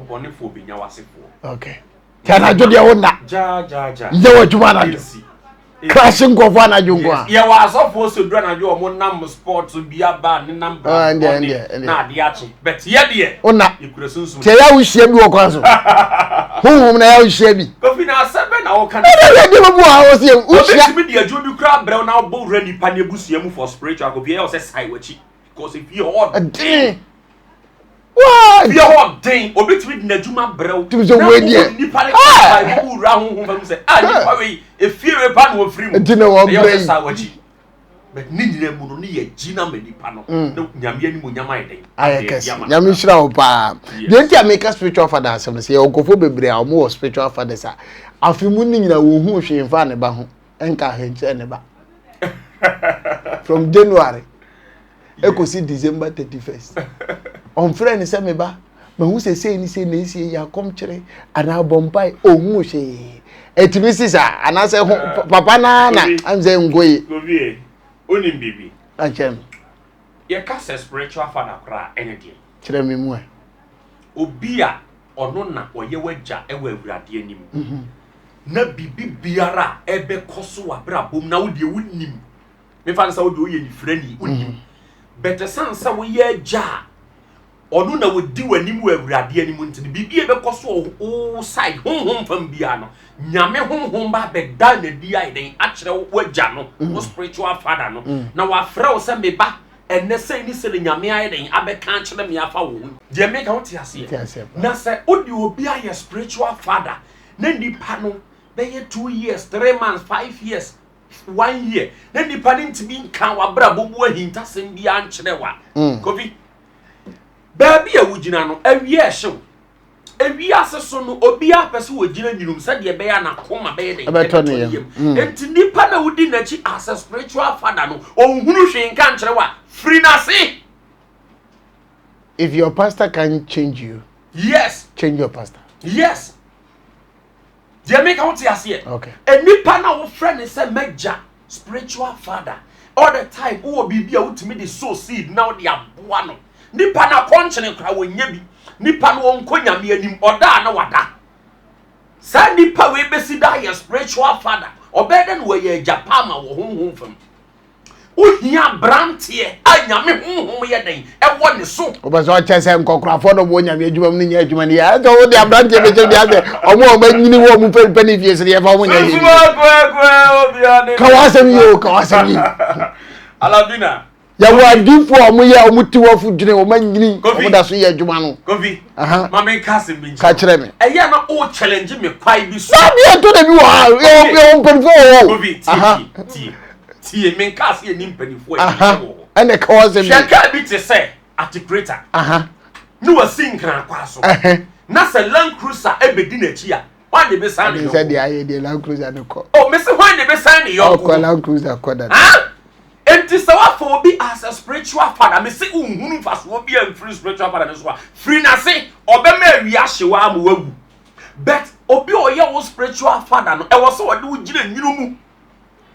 ɔbɔnefoɔ bɛnya w'asefoɔ. Okay, nti anadwo deɛ wo nna yɛ wɔ adwuma anadwo, crash nkurɔfoɔ anadwo nko a. Yɛwɔ asɔfoɔ sɛ duru anadwo ɔmo nam sport bi aba ne nam bra bɔne na adeɛ akye, but yɛ deɛ wona yɛkura sunsum. Kyɛ yɛ wohyia bi wɔ kwan so, honhom na yɛ wohyia bi. Kofi, na asɛm bɛ na woka? Ɛdɛ yɛ deɛ bɛbu a wɔ sɛ wohyia. Obɛtumi de adwuma bi kora brɛw na wobɔ wura nipa ne abusua mu for spiritual. Kofi, ɛyɛ wɔ sɛ sae w'akyi because efie hɔ ɔden. Fie hɔ den, obetumi de n'adwuma brɛw. Tumi sɛ wei deɛ. Nipa ne kasa ebi wura honhom fam sɛ a nipa wei efie wei pa na ofiri mu. Nti na wɔn brɛ yi. Ɛyɛ sɛ w'akyi. But ne nyinaa mu no ne yɛ gyina ma nipa no. Na Nyame anim onyam ayɛ den. Ayɛ kɛse. Nyame nhyira wo paa. Deɛ nti a meka spiritual father asɛm no sɛ yɛwɔ nkurɔfoɔ bebree a wɔn wɔ spiritual fathers a afe mu ne nyinaa wɔn hu hwee nfa ne ba ho nka ahwɛ nkyerɛ ne ba. From January ekosi December 31st. Ɔmfrɛ ne sɛ me ba, mahu sɛ sei ne sei na esie yɛ akɔmkyere anaa bɔ mpae, ɔnhu hwee. Ɛtumi si saa anaasɛ ho eh, papa naa na am sɛ nkɔ yi. Kofi, wonim biribi? Akyɛ me. Yɛka sɛ spiritual father koraa ɛne deɛ. Kyerɛ me mu ɛ. Obi a ɔno na ɔyɛ w'agya wɔ Awurade anim. Na biribi biara a ɛbɛkɔ so wɔ abrabɔ mu na wo deɛ wonim. Mefa no sɛ wo deɛ woyɛ nifirani, wonim. But ɛsiane sɛ woyɛ agya a ɔno na ɔdi w'anim wɔ Awurade anim nti no, biribi a ɛbɛkɔ so wɔ wo side honhom fam biara no, Nyame honhom ba bɛda n'adi ayɛ dɛn akyerɛ w'agya no, wo spiritual father no, na wafrɛ wo sɛ me ba, ɛnnɛ sei ne sei na Nyame ayɛ dɛn abɛka akyerɛ me afa wo ho. Deɛ meka wote aseɛ? Na sɛ wode obi ayɛ spiritual father na nipa no bɛyɛ 2 years, 3 months, 5 years, one year na nipa no ntumi nka w'abrabɔ mu ahintasɛm biara nkyerɛ wa. Kofi, baabi a wogyina no awie ɛhyew ewiase so no, obiara pɛ sɛ wɔgyina nwunum sɛdeɛ ɛbɛyɛ a n'akoma bɛyɛ den ɛbɛtɔ ne yam. Nti nipa na wodi n'akyi as a spiritual father no, ɔnhunu hwee nka nkyerɛ wa, firi n'ase. If your pastor can change you, change your pastor. Yes, deɛ meka wote aseɛ? Nipa na wofrɛ ne sɛ mɛgya spiritual father, all the time wowɔ biribi a wotumi de sow seed na wode aboa no, nipa na akɔnkyene kora wɔnyɛ bi, nipa no ɔnkɔ Nyame anim, ɔda a na wada. Saa nipa wei bɛsi da yɛ spiritual father, ɔbɛyɛ dɛ na wɔyɛ agya pa ama wɔ honhom fam. Wohia aberanteɛ a Nyame honhom yɛ dɛn ɛwɔ ne so. Wopɛ sɛ ɔkyɛ sɛ nkɔkorafoɔ no wɔ Nyame adwuma mu no nyɛ adwuma no yɛ ɛsɛ wode aberanteɛ bɛkyɛ bi asɛ ɔmo a ɔmanyini wɔ ɔmo pɛ ne fie sere yɛfa ɔmo nyɛ hwee. Ka w'asɛm yie o, ka w'asɛm yie. Alabina. Yɛwɔ adiifoɔ a wɔyɛ wɔn ti wɔfo dwene wɔn anyini, wɔn da so yɛ adwuma no. Kofi, maame nka asɛm bi nkyɛn. Ka kyerɛ me. Ɛyɛ na o challenge me kwae bi so. Baabi a ɛtɔ da bi wɔ ha, yɛwɔ yɛwɔ mpanimfoɔ wɔ hɔ. Kofi, tie tie tie, me nka ase yɛ ni mpanimfoɔ yɛ wɔ hɔ. Ɛna ɛka wɔ asɛm bi. Hwɛ kaa bi te sɛ articulator. Ne wasi nkran kwa so. Na sɛ Land Cruiser ɛbɛdi n'akyi a, hwan de bɛsan ne yɔnko? Sɛ deɛ ayɛ deɛ Land Cruiser no kɔ. Oh, mesi hwan de bɛsan ne yɔnko? Ɔkɔ Land Cruiser kɔ dada. Enti sɛ wafa obi as a spiritual father, mesi nhunu mfasoɔ bi a mfiri spiritual father no so a, firi n'ase, ɔbɛma awia ahye wo ama wawu. But obi a ɔyɛ wo spiritual father no, ɛwɔ sɛ ɔde wo gyina nwunu mu.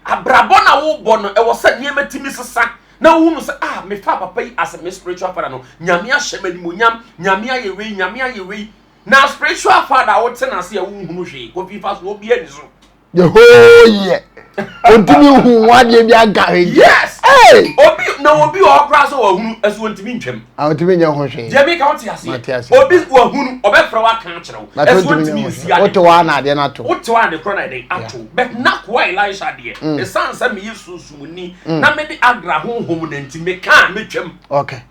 Abrabɔ na wobɔ no, ɛwɔ sɛ nneɛma tumi sesa na wohunu sɛ, ah, mefa papa yi as me spiritual father no, Nyame ahyɛ me animuonyam, Nyame ayɛ wei, Nyame ayɛ wei. Na spiritual father a wote n'ase a wonhunu hwee, Kofi, fa so obi ani so. The whole year ontumi hu ho adeɛ bi anka hwee. Yes. Hey! Obi na obi wɔ hɔ koraa sɛ wahunu ɛso ontumi ntwam. A ontumi nyɛ ho hwee. Deɛ meka wote aseɛ? Mate aseɛ. Obi wahunu, ɔbɛfrɛ wo aka akyerɛ wo But ɛso ontumi ontumi nyɛ ho nsi hwee. ade. Wote hɔ a na adeɛ no ato. Wote hɔ a ade korɔ na ɛdɛn ato. But n'akoa Elisha deɛ, ɛsiane sɛ meyɛ sunsumni na mede agra honhom no nti, meka a metwam. Okay.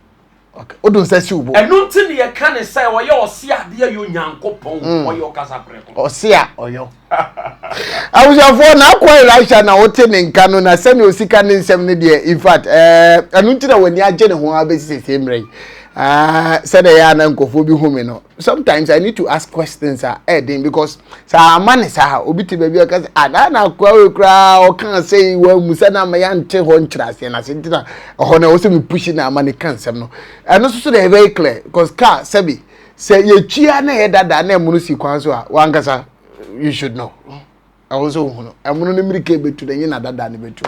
Okay. Wode nsa si wo bo. Ɛno nti ne yɛka ne sɛ ɔyɛ ɔse adeɛ yɛ Onyankopɔn, ɔyɛ ɔkasaprɛko. Ɔse a ɔyɔ. Abusuafoɔ na akɔ Elisha na wote ne nka no na sɛnea osi ka ne nsɛm no deɛ in fact ɛɛ ɛno nti na w'ani agye ne ho abɛsi sese mmerɛ yi ɛɛ sɛdeɛ ɛyɛ a na nkurɔfoɔ bi hu me no sometimes I need to ask questions a ɛyɛ because saa ama ne saa obi te baabi a ɔka sɛ adaa na akoa wei koraa ɔka sɛ yi wɔn mu sɛ na ama yɛante hɔ nkyerɛ aseɛ na ase nti na ɛhɔ na ɛwɔ sɛ me pushi na ama ne ka nsɛm no ɛno nso so deɛ very clear because car sɛbi sɛ yɛtwia na ɛyɛ dada na ɛmono si kwan so a wankasa you should know ɛho nso ohunu ɛmono no mmirika ebetu na ɛnyɛ na dada no betu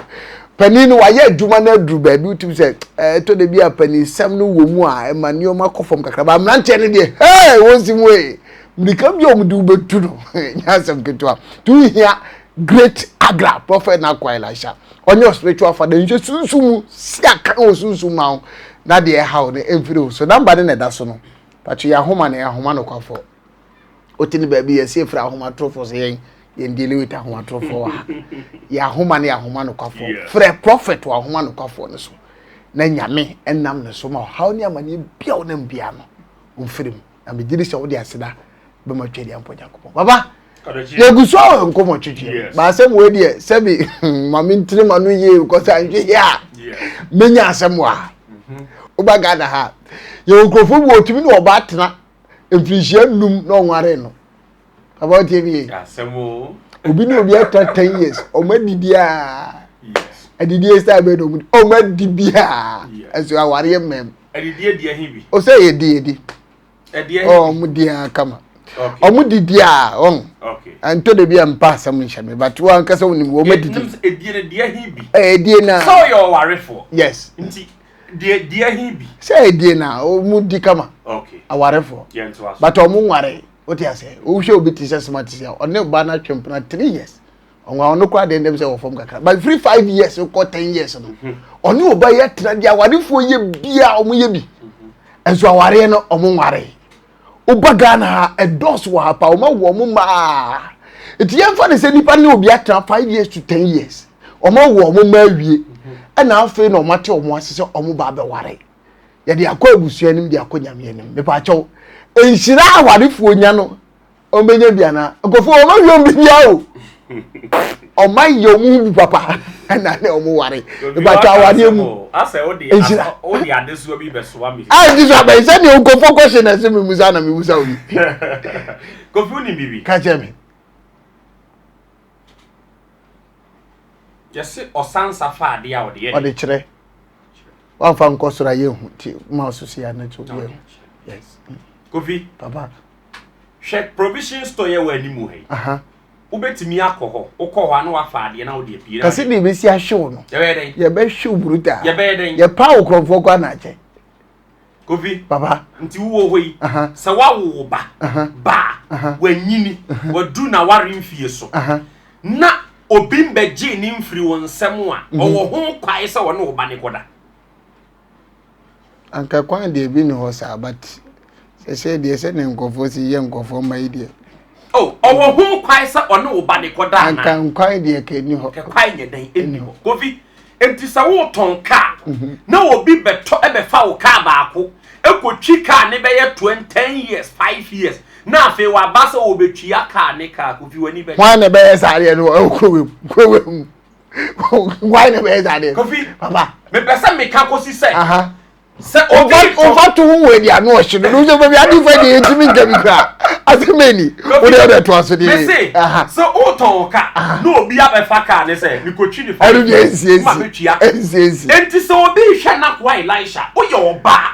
panin no wayɛ adwuma no aduru baabi wotum sɛ ɛtɔ da bi a panin sɛm no wɔ mu a ɛma nneɛma kɔ fam kakra ba mmeranteɛ no deɛ hee wɔn si mu ee mmirika bi a wɔn de wobɛtu no nyɛ asɛm ketewa tu hia great agra prophet na akwa elisha ɔnyɛ spiritual father nhyɛ sunsun mu si akan wɔ sunsun ma wo na deɛ ɛhaw no ɛmfiri wo so namba no na ɛda so no patro yɛ ahoma na yɛ ahoma nokwafoɔ wote ne baabi yɛsi efiri ahomatorofoɔ so yɛn yɛn dealing with ahomatorofoɔ wɔ ha yɛ ahoma ne yɛ ahoma nokwafoɔ frɛ prophet wɔ ahoma nokwafoɔ no so na nyame ɛnam ne so ma ɔhaw ne amaneɛ bia ɔnam bia no mfiri mu na megye di sɛ wode aseda bɛma twɛdeɛ mpɔ nyankopɔn baba yɛgu so a nkɔmmɔ twetwe baasɛm wei deɛ sɛbi ma mentene ma no yie because anhwɛ yie a mɛnya asɛm wɔ ha mm-hmm. woba Ghana ha yɛwɔ nkurɔfoɔ bi wɔtumi ne ɔba tena mfirinhyia num na ɔnware no papa wotie mi yie obi ne obi atena ten years ɔmo adidi a adidie style bɛyɛ na ɔmo ɔmo adi biaa ɛso awareɛ mmɛm adidie deɛ he bi ɔsɛ yɛdi yɛdi ɔmo di a kama ɔmo didi a ɔn ntɔ de bi a mpa asɛm nhyɛ me but wɔn ankasa wɔn nim wɔn adidi edie no deɛ he bi edie na sɛ ɔyɛ ɔwarefoɔ yes nti deɛ deɛ he bi sɛ edie na ɔmo di kama awarefoɔ but ɔmo nware wote ase wohwɛ obi te sɛ smart sɛ ɔne ɔbaa no atwe mpena 3 years ɔnwa ɔno koraa deɛ ndɛm sɛ wɔ fam kakra but firi 5 years kɔ 10 years no ɔne ɔba yɛ tena deɛ awarefoɔ yɛ bia ɔmo yɛ bi nso awareɛ no ɔmo nware. Woba Ghana ha, ɛdɔɔso wɔ ha paa, wɔn awo wɔn mmaa. Nti yɛmfa ne sɛ nipa ne obi atena 5 years to 10 years, wɔn awo wɔn mma awie, ɛna afei na wɔn ate wɔn ase sɛ wɔn ba abɛware. Yɛde akɔ abusua anim de akɔ nyame anim. Mepaakyɛw, nhyira awarefoɔ nya no, wɔn bɛnya bi anaa? Nkurɔfoɔ wɔn awie wɔn biribiara o. Wɔn ayɛ wɔn ho bi papa ɛna ne wɔn ware. Mepaakyɛw awareɛ mu nhyira. Wode adesoa bi bɛsoa me. A nti so abɛn sɛ deɛ nkurɔfoɔ kɔhyɛ na ɛsɛ memusa na memusa obi. Kofi wonim biribi? Ka kyerɛ me. Yɛse ɔsansa fa adeɛ a ɔde yɛ. Ɔde kyerɛ. Wamfa nkɔ soro a yɛnhu nti ma ɔso si ano nti obi ahu. Yes. Kofi. Papa. Hwɛ provision store yɛ wɔ anim ha yi. Wobɛtumi akɔ hɔ. Wokɔ hɔ a na wafa adeɛ na wode apue. Kasi deɛ ebesi ahyew no. Yɛbɛyɛ dɛn? Yɛbɛhyew brutal. Yɛbɛyɛ dɛn? Yɛpa wo kurɔfoɔ kɔ anakyɛ. Kofi. Papa. Nti wowɔ hɔ yi. Sɛ woawo wo ba. Baa. Wanyini. Wadu n'aware mfie so. Na obi mbɛgyee ne mfiri wo nsam a, ɔwɔ ho kwae sɛ ɔne wo ba ne kɔda. Anka kwan deɛ bi ne hɔ saa but sɛsɛ deɛ sɛ ne nkurɔfoɔ si yɛ nkurɔfoɔ mma yi deɛ. Oh, ɔwɔ ho kwan sɛ ɔne wo ba ne kɔda anaa? Anka nkwan deɛ ka ɛni hɔ. Ka kwan nyɛ dɛn ɛni hɔ. Kofi, enti sɛ wotɔn kaa na obi bɛtɔ ɛbɛfa wo kaa baako ɛkɔtwi kaa ne bɛyɛ 20 10 years 5 years na afei waba sɛ wɔbɛtua kaa ne kaa Kofi w'ani bɛgye. Hwan na ɛbɛyɛ saa adeɛ no wɔ kurom kurom hwan na ɛbɛyɛ saa adeɛ no. Kofi, papa. Mepɛ sɛ meka kɔsi sɛ. Sɛ obi ɔfa to ho wɔ adi ano ɔhye no no sɛ baabi ade fa deɛ yɛntumi nka bi koraa asɛm ani wode wode to aso deɛ mese sɛ wotɔn ka na obi abɛfa kaa ne sɛ mekɔtwi ne fa ɛno deɛ ɛnsiesi ma bɛtua ɛnsiesi enti sɛ obi hwɛ n'akoa Elisha woyɛ ɔbaa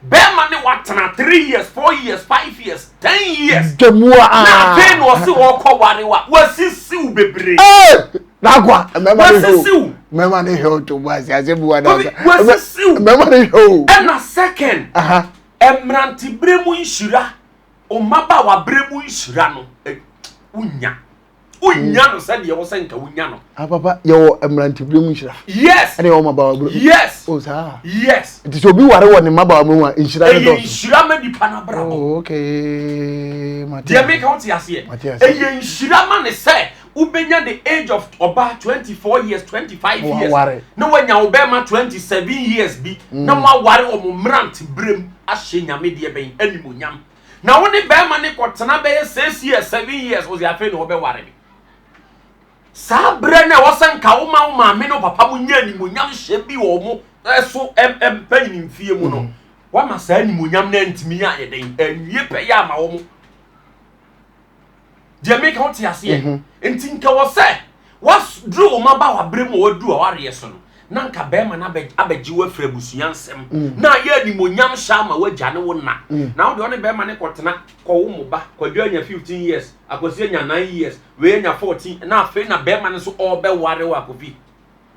bɛrima ne watena 3 years 4 years 5 years 10 years dwamua na afei na ɔse wɔkɔ ware wa wasisiw bebree n'akwa mmarima ne hwɛ o mmarima ne hwɛ o to bu ase ase bu wa n'asa wasisiw mmarima ne hwɛ o ɛna second mmerantebere mu nhyira mmabaawa bere mu nhyira no wonya wonya no sɛdeɛ wɔ sɛ nka wonya no. ah papa yɛwɔ mmerantebere mu nhyira. Yes. Ɛna yɛwɔ mmabaawa bere. Yes. O saa. Yes. Nti sɛ obi ware wɔ ne mmabaawa mu a nhyira no dɔɔso. Ɛyɛ nhyira ma nipa n'abrabɔ. Oh okay. Mate. Deɛ meka wote aseɛ. Mate aseɛ. Ɛyɛ nhyira ma ne sɛ wobɛnya the age of ɔbaa 24 years 25 years Waware. na wanya wo bɛrima 27 years bi na moaware wɔ mo mmerante berɛ mu ahyɛ nyame deɛ bɛn animonyam na wo ne bɛrima ne kɔtena bɛyɛ 6 years 7 years wo sɛ afei na wɔbɛware me. Saa berɛ no a ɛwɔ sɛ nka woma wo maame ne wo papa mo nya animuonyam hyɛ bi wɔ wɔn so mpanyin mfie mu no, mm. wama saa animuonyam no antumi ayɛ dɛn anwie pɛyɛ ama wɔn. Deɛ meka wo te aseɛ. Mhm. Nti nka wɔ sɛ waduru wo maba wabrɛ mu a waduru awareɛ so no na nka bɛrima no abɛgye wo afiri abusua nsɛm mm. na ayɛ animuonyam hyɛ ama wagya ne wo nna mm. na wode ɔne bɛrima no kɔtena kɔwo mo ba kwadwo anya 15 years akwasi anya 9 years wei anya 14 na afei na bɛrima no nso ɔrebɛware wo akofi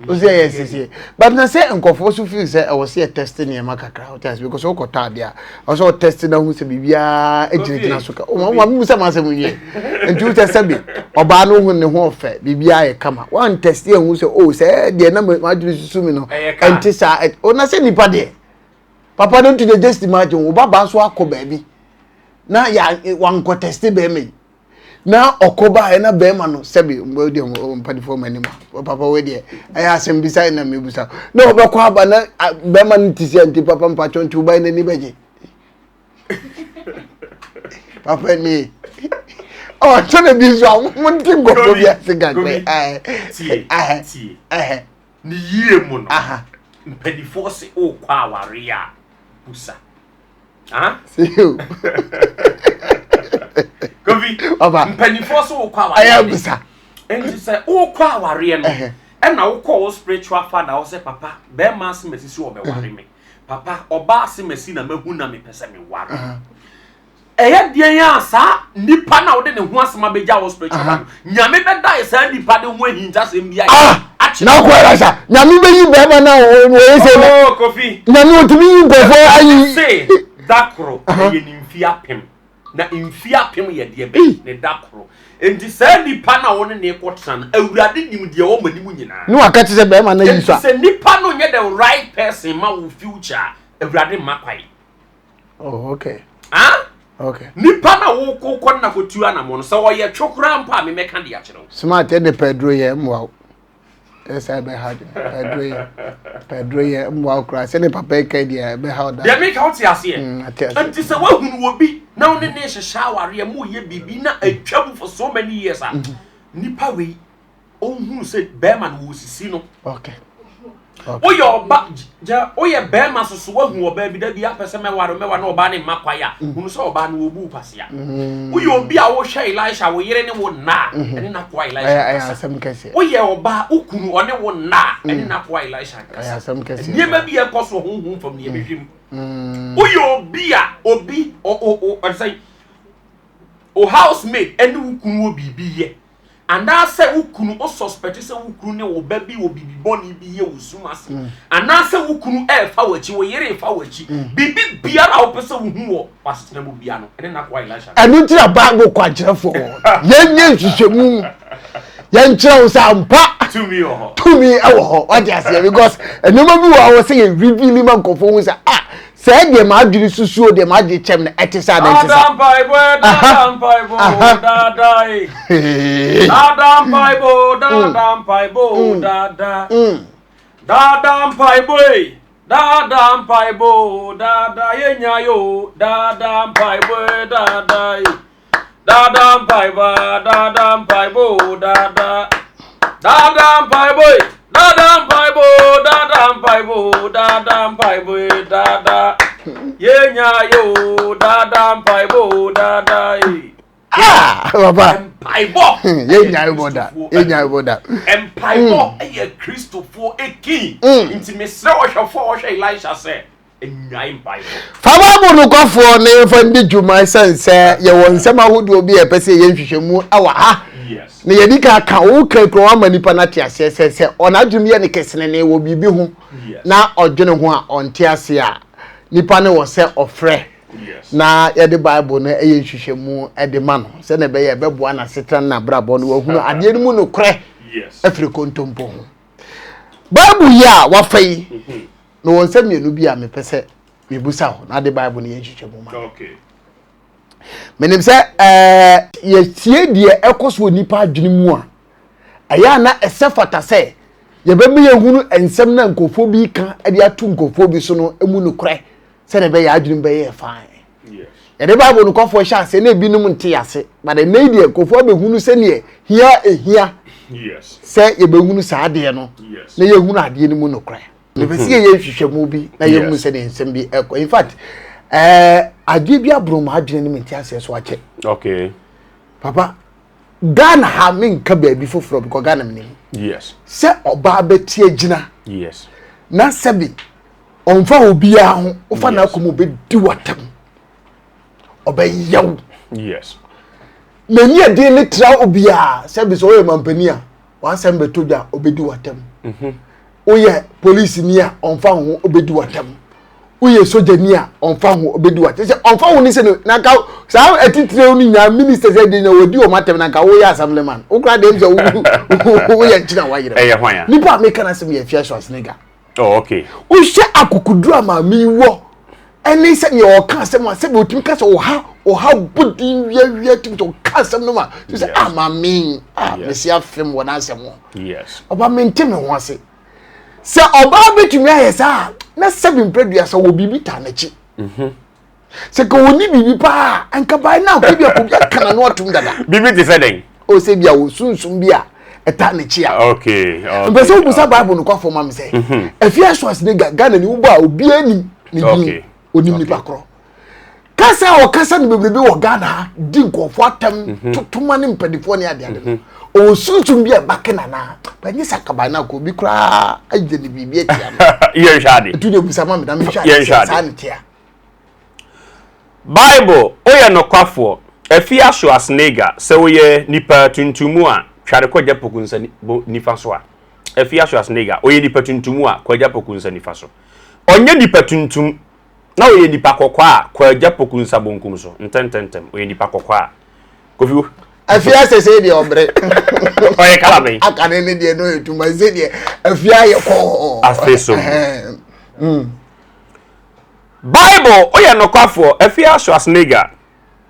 o sɛ yɛ sisi but na sɛ nkɔfoɔ so feel sɛ ɛwɔ sɛ yɛ test nneɛma kakra o test because wokɔtɔ adeɛ a ɛwɔ sɛ ɔtest na ho sɛ biribiara gyinagyina so ka wɔn wɔn mu sɛ ma asɛm nwie nti wosɛ sɛbi ɔbaa no ho ne ho ɔfɛ biribiara yɛ kama wɔn test yɛ ho sɛ o sɛ deɛ na ma adwene susu mi no ɛnte saa o na sɛ nipa deɛ papa no nti de just imagine wo ba baa so akɔ baabi na yɛ wankɔ test bɛrima yi na ɔkɔ baeɛ na bɛrima no sɛbi deɛ mpanifoɔ ma anim a papa wei deɛ ɛyɛ asɛm bisa na mebusa na ɔbɛkɔ aba na bɛrima no te sɛ nti papa mpakyɛ nti wobae n'ani bɛgye papa nie ɔkyɛ na bi nso a monte nkɔfoɔ bi ase kakra ne yie mu no mpanimfoɔ se wokɔ awareɛ a busa Ah? Kofi, mpanimfoɔ so wokɔ awareɛ. Ɛyɛ bisa. Nti sɛ wokɔ awareɛ no, ɛna wokɔ wo spiritual father wo sɛ papa, bɛrima ase masi so ɔbɛware me. Papa, ɔbaa ase masi na mahu na mepɛ sɛ meware. Ɛyɛ deɛn a saa nipa na wode ne ho asɛm abɛgya wo spiritual father no, Nyame bɛdae saa nipa de ho ahintasɛm bi ayɛ. Ah! Akyerɛ. Na akɔ ɛra sa nyame bɛyi bɛrima na ɔyɛ sɛ na oh, Kofi. Nyame ɔtumi yi nkurɔfoɔ ayi. Se da koro ɛyɛ ne mfie apem na mfie apem yɛ deɛ bɛn ne da koro nti saa nipa na wo ne ne kɔtena no awurade nim deɛ ɔma ne mu nyinaa. Ne waka kyerɛ sɛ bɛrima no ayi so a. Nti sɛ nipa no nyɛ the right person ma wo future awurade mma kwae. Oh, okay. Ah? Okay. Nipa na wo ko kɔ na ko tu anamɔ no sɛ ɔyɛ two koraa mpo a memɛka de akyerɛ wo. Smart ɛde pɛduro yɛ mmoa wo. Ɛsɛ ɛbɛha de pɛduro yɛ pɛduro yɛ mmoa wo koraa sɛde papa yi ka deɛ ɛbɛha wo da. Deɛ meka wo te aseɛ. Mm, ate aseɛ. Nti sɛ woahunu wɔ bi na wo ne ne hyehyɛ awareɛ mo yɛ biribi na atwa mu for so many years a mm-hmm. nipa wei ɔnhunu sɛ bɛrima no wɔsisi no okay. Woyɛ ɔba gya woyɛ bɛrima soso woahu ɔbaa bi da bi apɛ sɛ mɛware mɛware na ɔbaa ne mma kwae a mm. hunu sɛ ɔbaa no wɔbu kwasea mm. woyɛ obi a wohwɛ Elisha wo yere ne wo nna a mm-hmm. ɛne n'akoa Elisha kasa woyɛ ɔbaa wo kunu ɔne wo nna a ɛne mm. n'akoa Elisha nkasa nneɛma bi ɛkɔ so honhom fam ne yɛbɛhwɛ mu woyɛ obi a obi ɔsɛ o housemaid ɛne wo kunu wɔ biribi yɛ Anaasɛ wo kunu, wo suspect sɛ wo kunu ne wo ba bi wɔ biribi bɔne bi yɛ wɔ sum ase. Mm. Anaasɛ wo kunu ɛrefa w'akyi, wo yere refa w'akyi. Mm. Biribi biara a wopɛ sɛ wohu wɔ w'asetena mu bia no, ɛne n'akoa Elisha. Ɛno nti na Bible kwankyerɛfoɔ wɔ. Yɛnyɛ nhwehwɛmu. Yɛnkyerɛ wo sɛ ampa. Tumi wɔ hɔ. Tumi wɔ hɔ. Wate aseɛ because nneɛma bi wɔ hɔ sɛ yɛ reveal ma nkurɔfoɔ hu sɛ ah sɛ deɛ m'adwene susuo deɛ m'adwene kyɛm no ɛte saa na ɛnte saa. Dada mpaebɔ dada mpaebɔ dada e. Dada mpaebɔ dada mpaebɔ dada. Dada mpaebɔ e. Dada mpaebɔ dada ye nya yo dada mpaebɔ dada e. Dada mpaebɔ dada mpaebɔ dada. Dada mpaebɔ e. Dada mpaebɔ dada mpaebɔ dada mpaebɔ dada. Ye nya yo dada mpaebɔ dada e. Ah, papa. Mpaebɔ. Yɛ nya bɔ da. Yɛ nya bɔ da. Mpaebɔ yɛ Kristofoɔ ekin. Nti mesrɛ ɔhwɛfoɔ a ɔhwɛ Elisha sɛ nnyae mpaebɔ. Fa Bible nokwafoɔ na yɛmfa ndi dwuma ɛsiane sɛ yɛwɔ nsɛm ahodoɔ bi a yɛpɛ sɛ yɛyɛ nhwehwɛmu wɔ ha. Na yɛdi kan ka wo ka kura ama nipa no ate aseɛ sɛ sɛ ɔnadwene yɛ no kesenene wɔ biribi ho na ɔdwene ho a ɔnte aseɛ a nipa no wɔ sɛ ɔfrɛ na yɛde Bible no yɛ nhwehwɛmu de ma no sɛdeɛ ɛbɛyɛ ɛbɛboa n'asetena ne n'abrabɔ no wahunu adeɛ no mu nokorɛ afiri kontompo ho. Bible yi a wafa yi mm-hmm. na wɔn nsɛm mmienu bi a mepɛ sɛ mebusa hɔ na ade Bible no yɛ nhwehwɛmu ma. Menim sɛ ɛɛ yɛtie deɛ ɛkɔ so wɔ nipa adwene mu a ɛyɛ a na ɛsɛ fata sɛ yɛbɛma yɛhunu nsɛm na nkurɔfoɔ bi ka de ato nkurɔfoɔ bi so no mu nokorɛ sɛdeɛ ɛbɛyɛ adwene bɛyɛ fine. Yɛde Bible nokwafoɔ hyɛ aseɛ na ebinom nte ase but ɛnɛ yi deɛ nkurɔfoɔ abɛhunu sɛdeɛ hia ehia. Sɛ yɛbɛhunu saa adeɛ no na yɛhunu adeɛ no mu nokorɛ. Mepɛ sɛ yɛyɛ nhwehwɛmu bi na yɛhunu sɛdeɛ nsɛm bi ɛkɔ. In fact, ɛɛ adeɛ bi aboro m'adwene ne me nteaseɛ so akyɛ. Okay. Papa, Ghana ha menka baabi foforɔ because Ghana menim. Yes. Sɛ ɔbaa bɛte agyina. Yes. Na sɛbi ɔmfa obiara ho, wofa n'akoma ɔbɛdi w'atam. Ɔbɛyɛ wo. Yes. N'ani ɛden ne tra obiara sɛbi sɛ ɔyɛ mampanin a w'asɛm bɛtɔ dwa ɔbɛdi w'atam. Mhm. Woyɛ polisini a ɔmfa ho ɔbɛdi w'atam. Woyɛ sogyani a ɔmfa ho ɔbɛdi w'atam. Sɛ ɔmfa ho ne sɛ no na nka saa atitire no nyinaa ministers ɛde nyinaa wɔdi wɔn atam na nka woyɛ assemblyman. Wokora deɛ sɛ woyɛ nkyene a wayerɛ. Ɛyɛ hwan a? Nipa a meka n'asɛm yɛ Afia Schwarzenegger. Oh, okay. Wohwɛ akokoduru a maame yi wɔ ɛne sɛdeɛ ɔka asɛm a sɛdeɛ ɔtumi ka sɛ ɔha ɔha bɔ din wiawia tumi sɛ ɔka asɛm no ma sɛ ah maame ah mesi afem wɔ n'asɛm ho. Ɔba mente me ho ase. Sɛ ɔbaa bɛtumi ayɛ saa na sɛbi mprɛdua sɛ wɔ biribi taa n'akyi. Mhm. Sɛ ka wɔni biribi paa a nka by now ebi a obi aka n'ano atum dada. Biribi te sɛ dɛn? O sɛ bi a wɔ sunsum bi a ɛta n'akyi a. Okay. Okay. Mpɛ sɛ wobusa Bible no kwafo ma me sɛ. Mhm. Afia Schwarzenegger Ghana ni wobɔ a obiara nim ne din. Onim nipa korɔ. Kasa a ɔkasa no bebrebe wɔ Ghana ha di nkurɔfoɔ atɛm mhm. totoma ne mpanimfoɔ ne adeade no. Mhm. Ɔwɔ sunsum bi a ɛba ke nana. Bɛnyɛ sɛ akaban no akɔ obi koraa agye ne biribi atia no. Yɛnhwɛ ade. Ɛtu de busa ma me na mehwɛ ade sɛ saa ne tea. Bible, Woyɛ nokwafoɔ, Afia Schwarzenegger, sɛ woyɛ nipa tuntumu a, tware kɔ Agya Poku nsa nifa so a. Afia Schwarzenegger, ɔyɛ nipa tuntumu a, kɔ Agya Poku nsa nifa so. Ɔnyɛ nipa tuntum, na ɔyɛ nipa kɔkɔɔ a, kɔ Agya Poku nsa bonkum so, ntɛntɛntɛm, ɔyɛ nipa kɔkɔɔ a. Kofi wo. Afia sɛ sɛ deɛ ɔbrɛ. Ɔyɛ kala bɛn? Akane ne deɛ no yɛ tuma sɛ deɛ afia yɛ kɔɔ. Afei so. Bible, Woyɛ nokwafoɔ, Afia Schwarzenegger,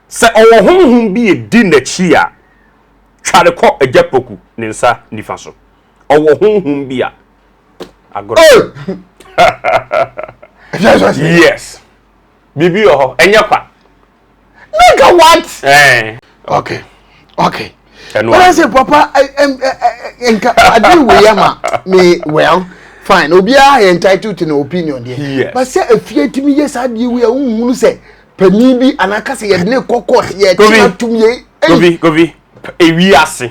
sɛ ɔwɔ honhom bi redi n'akyi a, tware kɔ Agya Poku ne nsa nifa so. Ɔwɔ honhom bi a, agorɔ. Yes. Biribi wɔ hɔ, ɛnyɛ kwa. Nigga what? Eh. Okay. Okay. But I say papa nka ade wei ama me well fine obiara yɛ entitled to ne opinion deɛ. Yes. But sɛ efie tumi yɛ saa adeɛ wei a wohunu sɛ panin bi anaa kasa yɛde ne kɔ court yɛ kyerɛ tum yɛ. Kofi Kofi ewi ase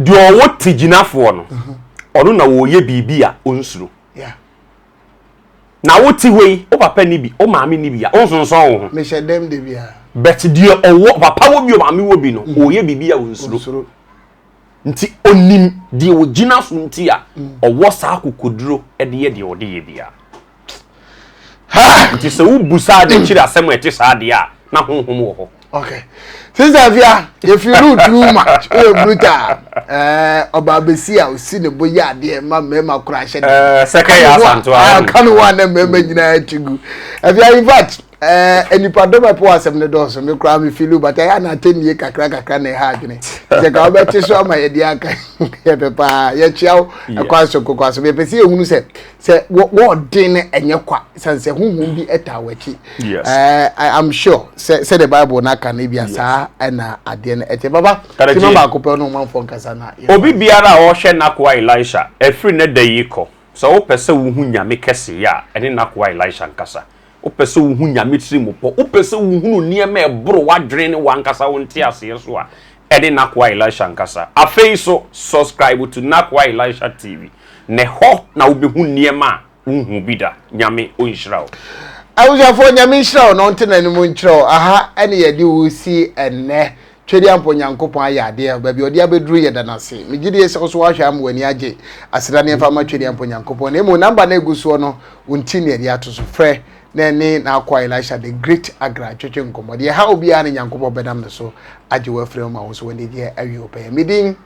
deɛ ɔwɔ ti gyinafoɔ no ɔno na wɔyɛ biribi a ɔnsuro. Yeah. Na wo te hɔ yi, wo papa ni bi, wo maame ni bi a, wonsonsɔn wo ho. Mehyɛ dɛm de bia. But deɛ ɔwɔ, papa wɔ bi o, maame wɔ bi no, mm. ɔyɛ biribi a ɔnsuro. Nti ɔnim deɛ ɔgyina so nti a, mm. ɔwɔ saa akokoduro de yɛ deɛ ɔde yɛ bia. Nti sɛ wobu saa de kyerɛ asɛm a ɛte saa deɛ a, na honhom wɔ hɔ. Okay. Sister Afia, if you do too much, woyɛ brutal. Eh, ɔbaa besi a osi ne bo yɛ adeɛ ma mmarima kora ahyɛ ne. Eh, sɛkɛ yɛ asanto a. Aka no wa na mmarima nyinaa ti gu. Afia, in fact, eh, nipa dɔm ɛpo asɛm ne dɔɔso me koraa me feel but ɛyɛ na atɛnnie kakra kakra na ɛha adwene. Sɛ ka wobɛte so ama yɛde aka yɛpɛ paa yɛkyia wo ɛkwan so kokwa so yɛpɛ sɛ yɛhunu sɛ sɛ wɔɔden no ɛnyɛ kwa sane sɛ honhom bi ɛtaa w'akyi eh, I'm sure sɛ sɛ the bible no aka no ebia saa ɛna adeɛ no ɛte baba tima baako pɛ no ɔmanfoɔ nkasa na obi biara a ɔhwɛ n'akoa Elisha ɛfiri ne da yi kɔ sɛ wopɛ sɛ wohu nyame kɛseyɛ a ɛne n'akoa Elisha nkasa wopɛ sɛ wohu nyame tirimupɔ wopɛ sɛ wohunu nneɛma ɛboro w'adwene ne w'ankasa wo nteaseɛ so a ɛne n'akoa Elisha nkasa afei so subscribe to n'akoa Elisha TV Na ɛhɔ na wobɛhu nneɛma a wonhuu bi da. Nyame ɔnhyira wo. Abusuafoɔ Nyame nhyira wo na ɔnte n'anim nkyerɛ wo. Aha ɛne yɛde wo si ɛnnɛ. Twedeampɔ Nyankopɔn ayɛ adeɛ. Baabi ɔde abɛduru yɛda no ase. Megye die sɛ wo so woahwɛ ama w'ani agye. Aseda ne yɛmfa ma Twedeampɔ Nyankopɔn. Na mmom number no a ɛgu soɔ no wo nti na yɛde ato so. Frɛ na ɛne n'akoa Elisha the Great Agra ntwetwe nkɔmmɔ. Deɛ ɛha obiara no Nyankopɔn bɛnam ne so agye wo afiri mu ma wo nso w'ani gyeɛ awie wo pɛyɛ. Me din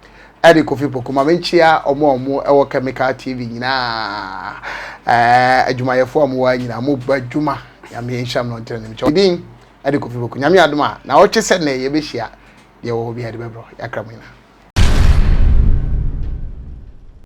ɛde Kofi Poku ma menkyia ɔmo a ɔmo ɛwɔ Chemical TV nyinaa ɛɛ adwumayɛfoɔ a ɔmo wɔ nyinaa mo ba adwuma nyame nhyira mo na ɔntena nim kyɛ din ɛde Kofi Poku nyame adom a na ɔtwe sɛ nnɛ yɛbɛhyia deɛ wɔ hɔ biara de bɛbrɔ yɛakra mo nyinaa.